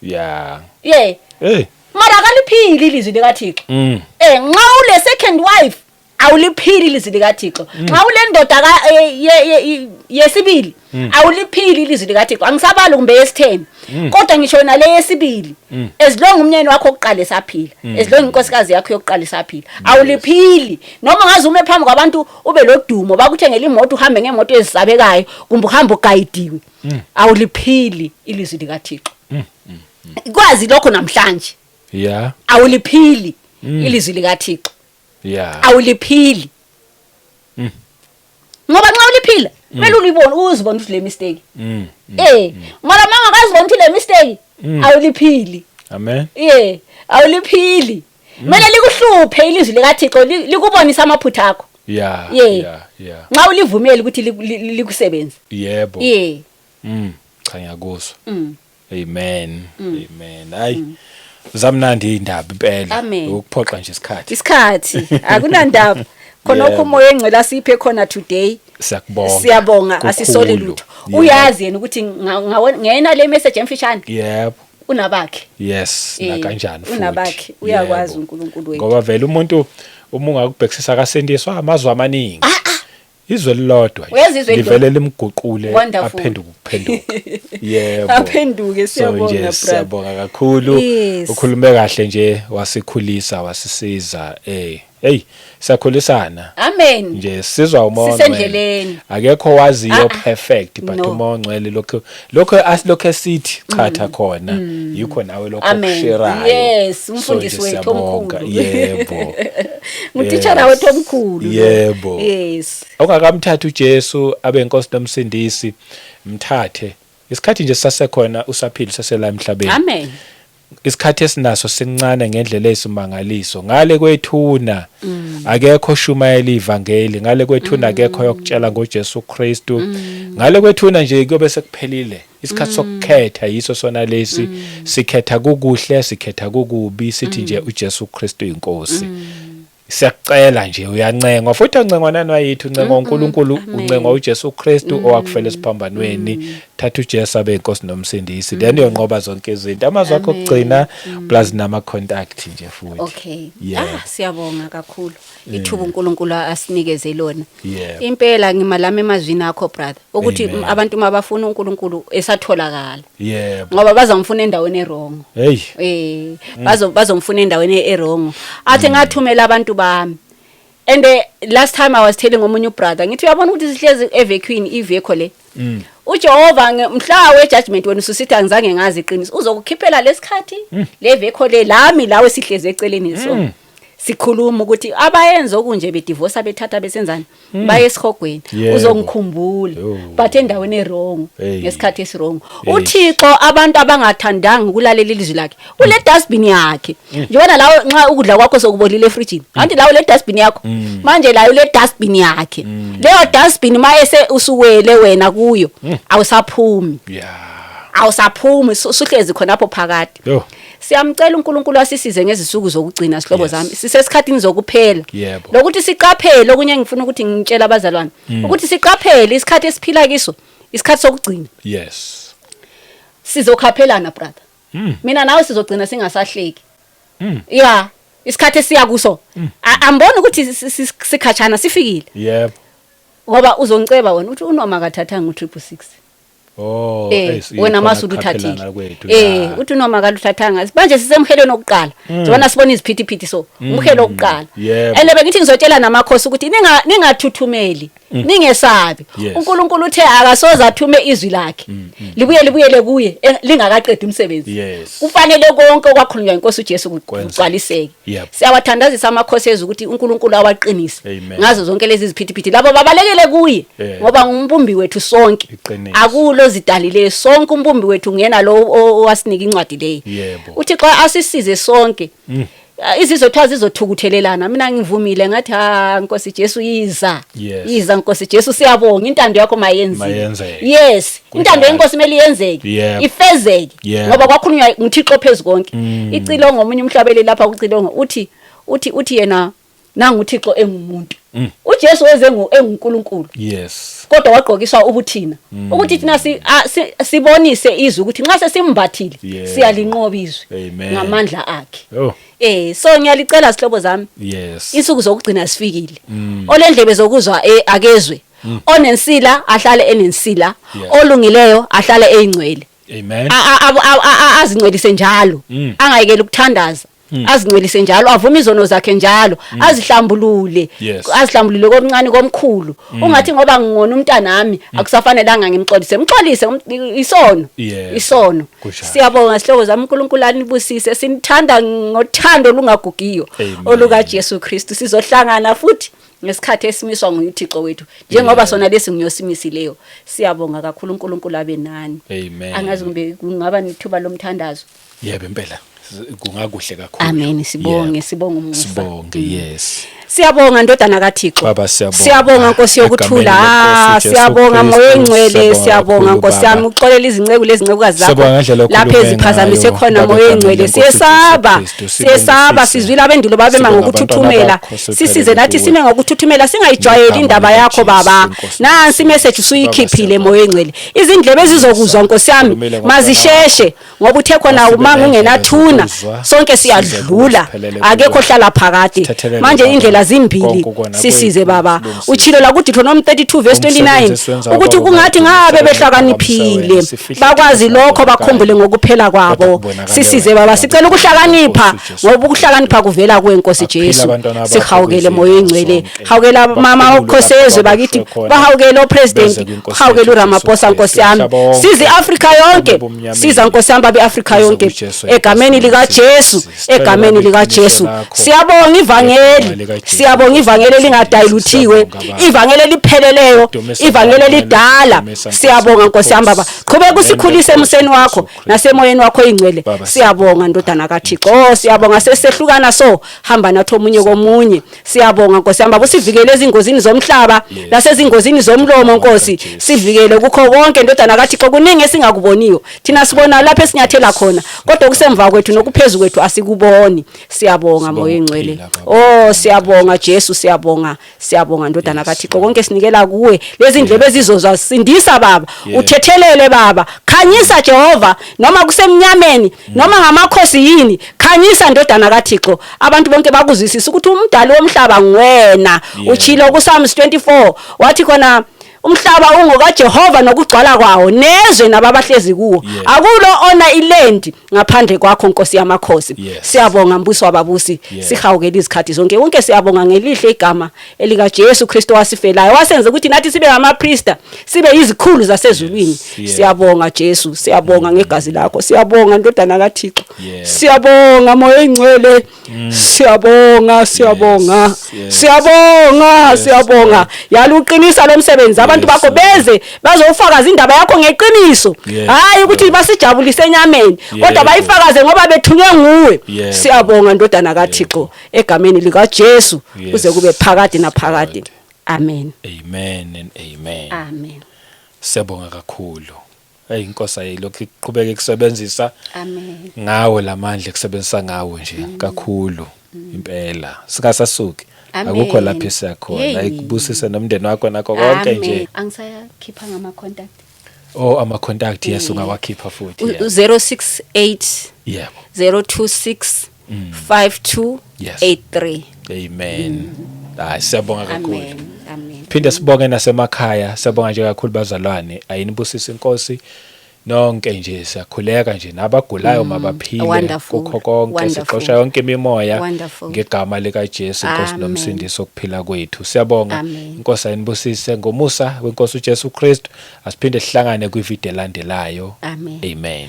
Yeah.
Yeah.
Hey.
Mara akaliphili ilizwi likaThixo. Eh, nxa ule second wife awuliphili ilizwi likaThixo. Nxa ule ndoda ka yesibili awuliphili ilizwi likaThixo. Angisabali kumbe yesitheni. Kodwa ngisho nale yesibili, as long umnyeni wakho oqala esaphila, as long inkosikazi yakho yokuqala isaphila, awuliphili. Noma ngaze ume phambi kwabantu ube lodumo, bakuthengele imoto, uhambe ngemoto ezisabekayo, kumbe uhambe ugayidiwe, awuliphili ilizwi likaThixo. Kwazi lokho namhlanje. Awuliphili ilizwi likaThixo. Awuliphili. Ngoba nxa uliphila kumele ulibone, uzibone ukuthi le mistake. Eh, mara mangakazibona ukuthi le mistake, awuliphili.
Amen.
Yeah, awuliphili. Kumele likuhluphe ilizwi likaThixo, likubonise amaphutha akho. Yeah. Nxa ulivumeli ukuthi likusebenze. Yeah.
Cha, ngiyakuzwa. Amen. Amen. Hayi. Zamnandi indaba impela.
Amen.
Ukuphoxa nje isikhathi.
Isikhathi akunandaba. Khonokho umoya engcwele asiphe khona today.
Siyakubonga.
Siyabonga, asisoli
Kukhulu.
lutho. Uyazi yena ukuthi ngena le message emfishane. Unabakhe.
Yes,
Eh,
nakanjani futhi.
Unabakhe, uyakwazi uNkulunkulu wethu.
Ngoba vele umuntu uma ungakubhekisisa akasindiswa amazwi amaningi. Izwe lilodwa nje.
Uyazizwa into?
Livele limguqule
Wonderful.
aphenduke ukuphela. Ukuphenduka. Yebo.
Aphenduke.
So
Siyabonga,
nje
brother.
siyabonga kakhulu. Ukhulume kahle nje, wasikhulisa, wasisiza. Hey, siyakhulisana.
Amen.
Nje sizwa umoya ongcwele.
Sisendleleni.
Akekho waziyo
Ah, ah.
perfect, but
No.
umoya ongcwele lokho asilokho esithi chatha khona, yikho nawe lokho
Amen.
okusherayo.
Yes,
So
umfundisi
nje
wethu
siyabonga.
omkhulu.
Yebo.
Ngutitshala
Yes.
wethu omkhulu lo.
Yebo.
Yes.
Ongakamthatha uJesu abe inkosi nomsindisi, mthathe. Isikhathi nje sisasekhona, usaphila, usasela emhlabeni.
Amen.
Isikhathi esinaso sincane ngendlela eyisimangaliso. Ngale kwethuna akekho oshumayela ivangeli, ngale kwethuna akekho yokutshela ngoJesu Kristu. Ngale kwethuna nje kuyobe sekuphelile. Isikhathi sokukhetha yiso sona lesi. Sikhetha kukuhle, sikhetha kukubi, sithi nje uJesu Kristu inkosi. Siyakucela nje, uyancengwa futhi, uncengwa nani wayithi, uncengwa uNkulunkulu,
Amen.
uncengwa uJesu Kristu owakufela esiphambanweni. Thatha uJesu abe inkosi nomsindisi, then uyonqoba zonke izinto. Amazwi akho
Amen.
okugcina plus nama contact nje futhi.
Okay.
Yeah.
Ah, siyabonga kakhulu. Ithuba uNkulunkulu asinikeze lona. Impela ngimalami emazwini akho, brother, ukuthi
Amen.
abantu mabafuna uNkulunkulu esatholakala. Ngoba bazamfuna endaweni e-wrong.
Hey.
Bazomfuna endaweni e-wrong. Athi ngathumela abantu bami. And last time I was telling omunye ubrother, ngithi uyabona ukuthi sihlezi evacuum, ivekho le. uJehova mhla we judgment wena ususithi angizange ngazi iqiniso, uzokukhiphela lesikhathi le vekho le lami lawe sihlezi eceleni, so sikhuluma ukuthi abayenza okunje, bedivorce, bethatha, besenzani, baye esihogweni. Uzongikhumbula, but endaweni e-wrong, ngesikhathi esi-wrong. UThixo, abantu abangathandanga ukulalela ilizwi lakhe, ule dustbin yakhe. Njengoba lawo nxa ukudla kwakho sokubolile efrijini, anti lawo le dustbin yakho manje, layo le dustbin yakhe, leyo dustbin mayese usuwele wena kuyo, awusaphumi. Awusaphumi, suhlezi khonapho phakade.
Yo.
Siyamcela uNkulunkulu asisize ngezisuku zokugcina, sihlobo zami. Sisesikhathini zokuphela. Lokuthi siqaphele okunye, engifuna ukuthi ngitshele abazalwane ukuthi siqaphele isikhathi esiphila kiso, isikhathi sokugcina. Sizokhaphelana, brother. Mina nawe sizogcina singasahleki. Yeah, isikhathi esiya kuso, ambona ukuthi sikhatshana, sifikile. Ngoba uzongiceba wena uthi unoma akathathanga u666.
Oh,
wena
ikhona
masulu
ukukhaphelana
uthathile.
kwethu,
Uthi noma kaluthathanga, manje sisemhelweni okuqala, njengoba sibona iziphithiphithi, so umhelo wokuqala. And bengithi ngizotshela namakhosi ukuthi ningathuthumeli, ningesabi. UNkulunkulu uthe akasoze athume izwi lakhe libuye libuyele kuye lingakaqedi umsebenzi. Kufanele konke okwakhulunywa inkosi uJesu
Kwenzeke.
kugcwaliseke. Siyawathandazisa amakhosi ethu ukuthi uNkulunkulu awaqinise
Amen.
ngazo zonke lezi ziphithiphithi, labo babalekele kuye, ngoba ngumbumbi wethu sonke.
Iqiniso.
Akulo zidalileyo sonke, umbumbi wethu nguyena lo owasinika incwadi leyi. Uthi xa asisize sonke. Izizwe kuthiwa zizothukuthelelana. Mina ngivumile, ngathi ha, Nkosi Jesu, yiza. Yiza Nkosi Jesu, siyabonga, intando yakho mayenziwe.
Mayenzeke.
Yes, intando
Kunjalo.
yenkosi kumele iyenzeke, ifezeke, ngoba kwakhulunywa nguThixo phezu konke. Icilongo, omunye umhlabeli lapha kucilongo uthi yena nangu uThixo engumuntu. UJesu weze enguNkulunkulu. Kodwa wagqokiswa ubuthina ukuthi thina sibonise izwi ukuthi nxa sesimbathile, siyalinqoba izwi
Amen.
ngamandla akhe.
Oh.
So ngiyalicela, sihlobo zami. Insuku zokugcina sifikile. Olendlebe zokuzwa akezwe. Onensila ahlale enensila, olungileyo ahlale eyingcwele.
Amen.
Azingcwelise njalo. Angayekeli ukuthandaza. Azingcwelise njalo, avume izono zakhe njalo, azihlambulule. Azihlambulule komncane komkhulu. Ungathi ngoba ngingona umntanami akusafanelanga ngimxolise. Mxolise, isono. Isono.
Kunjalo.
Siyabonga, sihlobo zami, uNkulunkulu anibusise. Sinithanda ngothando olungagugiyo
Amen.
oluka Jesu Kristu. Sizohlangana futhi ngesikhathi esimiswa nguThixo wethu, njengoba sona lesi ngiyosimisileyo. Siyabonga kakhulu, uNkulunkulu abe nani.
Amen.
Angazi kumbe kungaba nethuba lomthandazo.
Yebo, impela kungakuhle kakhulu.
Amen, sibonge, sibonge umusa.
Sibonge, yes.
Siyabonga, ndodana kaThixo.
Baba, siyabonga.
Siyabonga, Nkosi yokuthula.
Egameni
Ah,
lenkosi uJesu
siyabonga
Kristu,
Moya Engcwele,
siyabonga
siyabonga
kakhulu,
Nkosi yami,
Baba.
uxolela izinceku lezincekukazi zakho.
Siyabonga ngendlela
Lapho
okhulume
eziphazamise
ngayo,
khona,
Baba,
Moya
egameni
Engcwele.
lenkosi uJesu
Siyesaba,
Kristu,
siyesaba,
sibongisise.
sizwile abendulo babema
Sibonga
ngokuthuthumela.
abantwana bakho,
Sisize nathi
siphelele
sime ngokuthuthumela, singayijwayeli
Ngegama
indaba yakho,
likaJesu,
Baba.
Nkosi
Nansi
Jesu.
imessage
Baba,
usuyikhiphile,
siyabonga.
Moya Engcwele. Izindlebe ezizokuzwa, Nkosi yami,
Sikhulumile ngomntwana
mazisheshe, ngoba uthe khona
Masibe
uma
nendlebe
kungenathuna
zokuzwa,
sonke
size
siyadlula,
siphelele
akekho
kuwe.
hlala phakade.
Sithethelele,
Manje
Baba,
indlela ndlela zimbili.
Konke ukona
Sisize
kwethu,
baba.
silungisise.
Utshilo la kuDeuteronomy 32 verse
Umsebenzi
29
esiwenzayo
ukuthi
Baba,
kungathi ngabe
udumise wena,
behlakaniphile
wena, sifihle
bakwazi
thina
lokho
sibonakale.
bakhumbule ngokuphela
Kodwa
kwabo.
kubonakale
Sisize
wena,
baba,
Baba,
sicela ukuhlakanipha
Nkosi Jesu.
ngoba ukuhlakanipha kuvela kuwe Nkosi
Baphile
Jesu.
abantwana bakho
Sihawukele
kwizindlu
moya oyingcwele,
zonke.
hawukela mama
Bakhululwe
okhosezwe
lapho
bakithi,
ababoshwe khona.
bahawukele
Beze
opresident,
kwinkosi
hawukele
yethu
uRamaphosa
Jesu
Nkosi
Kristu.
yami,
Umhlaba wonke
siza iAfrika yonke,
ebumnyameni.
siza Nkosi yami babe Afrika
Siza
yonke,
kuJesu
egameni
eNkosini
likaJesu,
Sicela
egameni
Baba,
likaJesu.
iqiniso lakho.
Siyabonga
Ngegama
ivangeli,
likaJesu.
siyabonga ivangeli elingadayiluthiwe,
Siyabonga, Baba.
ivangeli elipheleleyo,
Dumisa
ivangeli
Baba,
elidala.
dumisa Nkosi
Siyabonga Nkosi yami baba,
Nkosi.
qhubeka usikhulise
Nkosi
emseni wakho
Jesu Kristu.
nasemoyeni wakho oyingcwele.
Baba,
Siyabonga ndodana kaThixo. Oh, siyabonga, sesehlukana so hamba nathi omunye komunye. Siyabonga Nkosi yami baba, usivikele ezingozini zomhlaba
Yes.
nasezingozini zomlomo Nkosi,
Jesu.
sivikele kukho konke ndodana kaThixo. Kuningi esingakuboniyo thina, sibona lapho esinyathela khona, kodwa kusemva kwethu nokuphezu kwethu asikuboni. Siyabonga
Sibonga
moya oyingcwele.
ukuphila, Baba.
Oh, siyabonga Jesu, siyabonga, siyabonga ndodana
Yes,
kaThixo.
Lord.
Konke sinikela kuwe, lezi ndlebe ezizozwa, sindisa baba,
Yeah.
uthethelele baba, khanyisa Jehova, noma kusemnyameni noma ngamakhosi yini, khanyisa ndodana kaThixo, abantu bonke bakuzwisisa ukuthi umdali womhlaba nguwena.
Yeah.
Utshilo kuPsalms 24 wathi khona umhlaba ungokaJehova nokugcwala kwawo, nezwe nababahlezi kuwo.
Yeah.
Akulo ona ilendi ngaphandle kwakho Nkosi yamakhosi.
Yes.
Siyabonga mbuso wababusi.
Yeah.
Sihawukele izikhathi zonke wonke. Siyabonga ngelihle igama elika Jesu Kristu wasifelayo, wasenza ukuthi nathi sibe ngamapriesta, sibe izikhulu zasezulwini.
Yes, yeah.
Siyabonga Jesu, siyabonga ngegazi lakho, siyabonga ndodana kaThixo.
Yeah.
Siyabonga moya oyingcwele, siyabonga, siyabonga.
Yes.
Siyabonga,
Yes,
siyabonga. Yaluqinisa lo msebenzi, abantu
Yes,
bakho
Lord.
beze bazofakaza indaba yakho ngeqiniso,
Yes,
hayi ukuthi
Lord.
basijabulise enyameni, kodwa
Yebo.
bayifakaze ngoba bethunywe nguwe.
Yebo.
Siyabonga ndodana kaThixo, egameni likaJesu,
Yes.
kuze kube phakade naphakade.
Lord.
Amen.
Amen and amen.
Amen.
Siyabonga kakhulu. Hey, inkosi ayilokhu iqhubeke kusebenzisa
Amen.
ngawo lamandla, kusebenzisa ngawo nje kakhulu impela, singasasuki.
Amen.
Akukho lapho esiyakhona.
Hey.
Ayikubusise nomndeni wakho nakho konke nje.
Angisayakhipha ngama contact.
Oh, ama contact, yes, ungawakhipha futhi, yeah.
068
Yebo.
026 5283.
Amen. Hayi, siyabonga kakhulu.
Amen, amen.
Phinde sibonge nasemakhaya, siyabonga nje kakhulu bazalwane. Ayinibusise inkosi nonke nje, siyakhuleka nje nabagulayo mabaphile
Wonderful,
kukho konke.
wonderful.
Sixosha yonke imimoya
Wonderful.
ngegama likaJesu inkosi
Amen.
nomsindisi wokuphila kwethu. Siyabonga.
Amen.
Inkosi ayinibusise ngomusa wenkosi uJesu Kristu. Asiphinde sihlangane kwivideo elandelayo.
Amen.
Amen.